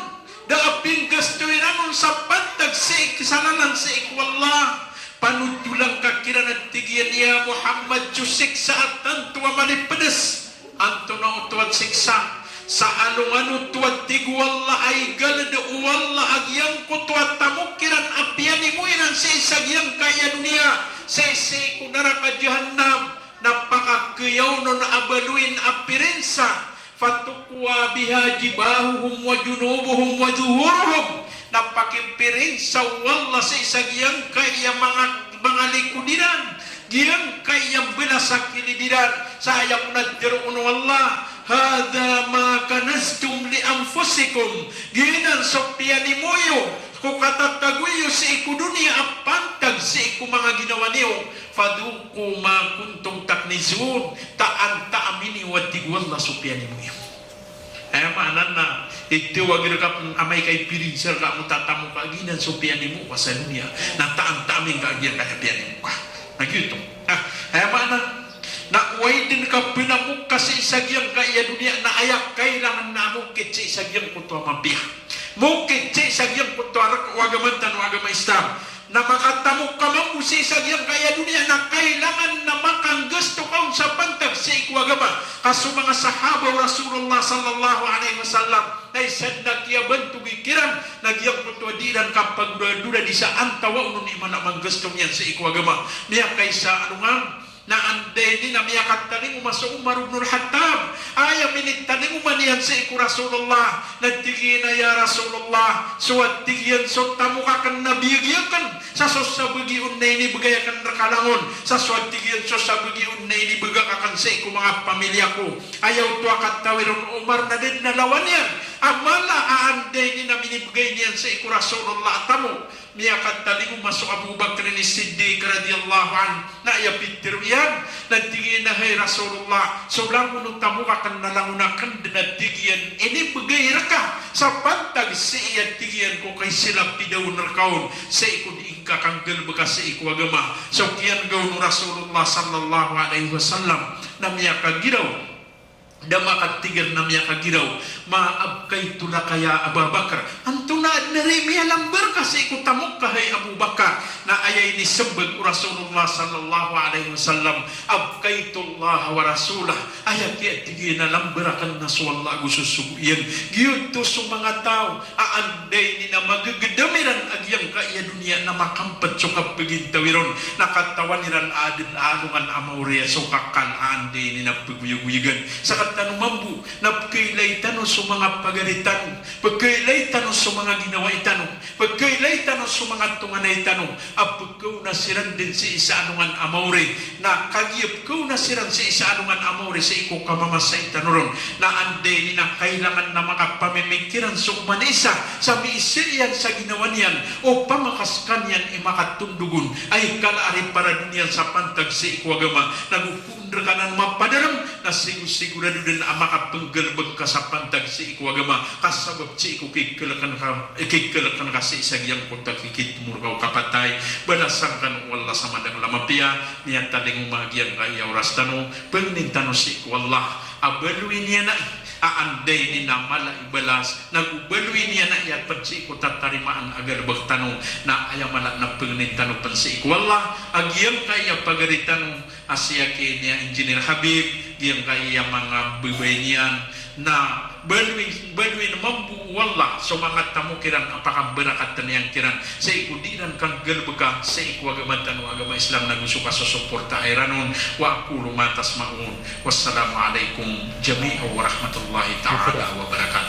da a pinggasto iran on sa pantag sii sa lalan sii ko Allah. Panotolan ka kiran a tig iyan ya Muhammad so siksa a tanto a malipedes. Antonaa oto a siksa? Sa alongan oto a tig o Allah a igaled o Allah a giyangkoto a tamok iran a piyanimo iran sii sa giyangkai a doniya, sii sii ko naraka Jahannam. Na pakakiyaw non a baloyin a pirinsa, fatukwa biha jibahuhum wa junubuhum wa zuhuruhum. Na pakipirinsa o Allah sii sa giyangkai a manga, manga likod iran, giyangkai a belas a kilid iran. Sa aya kon a tero o Allah, hadha ma kanaztum li anfusikum. Giyanan so piyanimo iyo ko katatago iyo sii ko doniya a pantag sii ko manga ginawa niyo. Fadhuqu ma kuntum taknizun. Taan, taan niyo, a tig o Allah, so piyanimo iyo. Aya maana na, itawag reka pen amay ka ipirinsa reka a matatamok ka giyanan so piyanimo ka sa doniya. Na taan, taan ka giyangkaya piyanimo ka. Na giyoto. Ah, aya maana na, oway den ka penamok ka sii sa giyangkaya doniya na aya kailangan na mokit sii sa giyangkoto a mapiya. Mokit sii sa giyangkoto a rek o agama tano a agama Islam. Na makatamok ka mambo sii sa giyangkaya doniya na kailangan na makanggasto ka on sa pantag sii ko agama. Ka so manga sahaba o Rasulullah sallallahu alaihi wasallam na isa den a kiyabantog iran na giyangkoto a di iran kapagoradoradi sa antawaa on i mana manggasto niyan sii ko agama. Miyakaisa a alongan, na anda ini na miyakatalingoma so Umar ibn al-Khattab. Aya minitalingoma niyan sii ko Rasulullah, na tig iyan a, "Ya Rasulullah, so a tig iyan so tamok aken na biyagi aken sa so sabagi on na inibegay aken reka langon, sa so a tig iyan so sabagi on na inibegay aken sii ko manga pamilya ko." Aya oto a katawi ron o Umar na da den a lawan iyan a mala a anda ini na minibegay niyan sii ko Rasulullah a tamok. Miyakatalingoma so Abu Bakr As-Siddiq radhiyallahu anhu, na aya pitero iyan, na tig iyan a, "Hay Rasulullah, so langon o tamok aken na langon aken den a tig iyan inibegay reka sa pantag sii a tig iyan ko kaisilapidaon reka on, sii ko di ngka kanggalebeka sii ko agama." So kiyan'ga on o Rasulullah sallallahu alaihi wasallam na miyakagiraw. Da makatiger na miyakagiraw, "Ma abqaitu laka ya Aba Bakr." Antonaa den a di miyalamber ka sii ko tamok ka, hay Abu Bakar? Na aya inisembag o Rasulullah sallallahu alaihi wasallam, "Abqaitu Allah wa rasulah." Aya kiyatig iyan a lamber aken na so Allah ago so sogo iyan. Giyoto so manga taw a anda ini na magegedam iran a giyangkaya doniya na makampet so kapegintawi ron, na katawan iran a aden a alongan a maori a so kakal a anda ini na pegoyagoyagan. Sa tano mambo, na pkhailay tano so manga pagari tano, pkhailay tano so manga ginawai tano, pkhailay tano so manga tonganay tano a pkhaona siran dn sii sa alongan a maori. Na kagiya pkhaona siran sii sa alongan a maori sii ko kamamasai tano ron, na anda ini na kailangan na makapamimikiran so oman isa sa miisa iyan sa ginawa niyan o pamakaskaniyan i makatondog on a ikala a riparado niyan sa pantag sii ko agama. Na go pn rka nan mapadarm na sigosigorado dn a makapnggalbk ka sa pantag sii ko agama, ka sabap sii ko kikhlkn ka, kikhlkn ka sii sa giyangkoto a kikitmo rka o kapatay. Balasan kano o Allah sa madakl a mapiya. Miyatalingoma a giyangkaya oras tano, pangnin tano sii ko Allah a baloy niyan ai a anda ini na mala i balas, na go baloy niyan ai a pd sii ko tatarimaan a galbk tano. Na aya mala na pangnin tano pn sii ko Allah a giyangkaya pagari tano a si aki niyan Engineer Habib, giyangkaya manga babay niyan, na baloy, baloy mambo o Allah so manga tamok iran a pakabarakatn iyan kiran sii ko dii ran kanggalbka sii ko agama tano a agama Islam, na go so kasosoporta iran on. Wa aqulu ma tasma'un. Wassalamu alaikum jami'an wa rahmatullahi ta'ala wa barakatuh.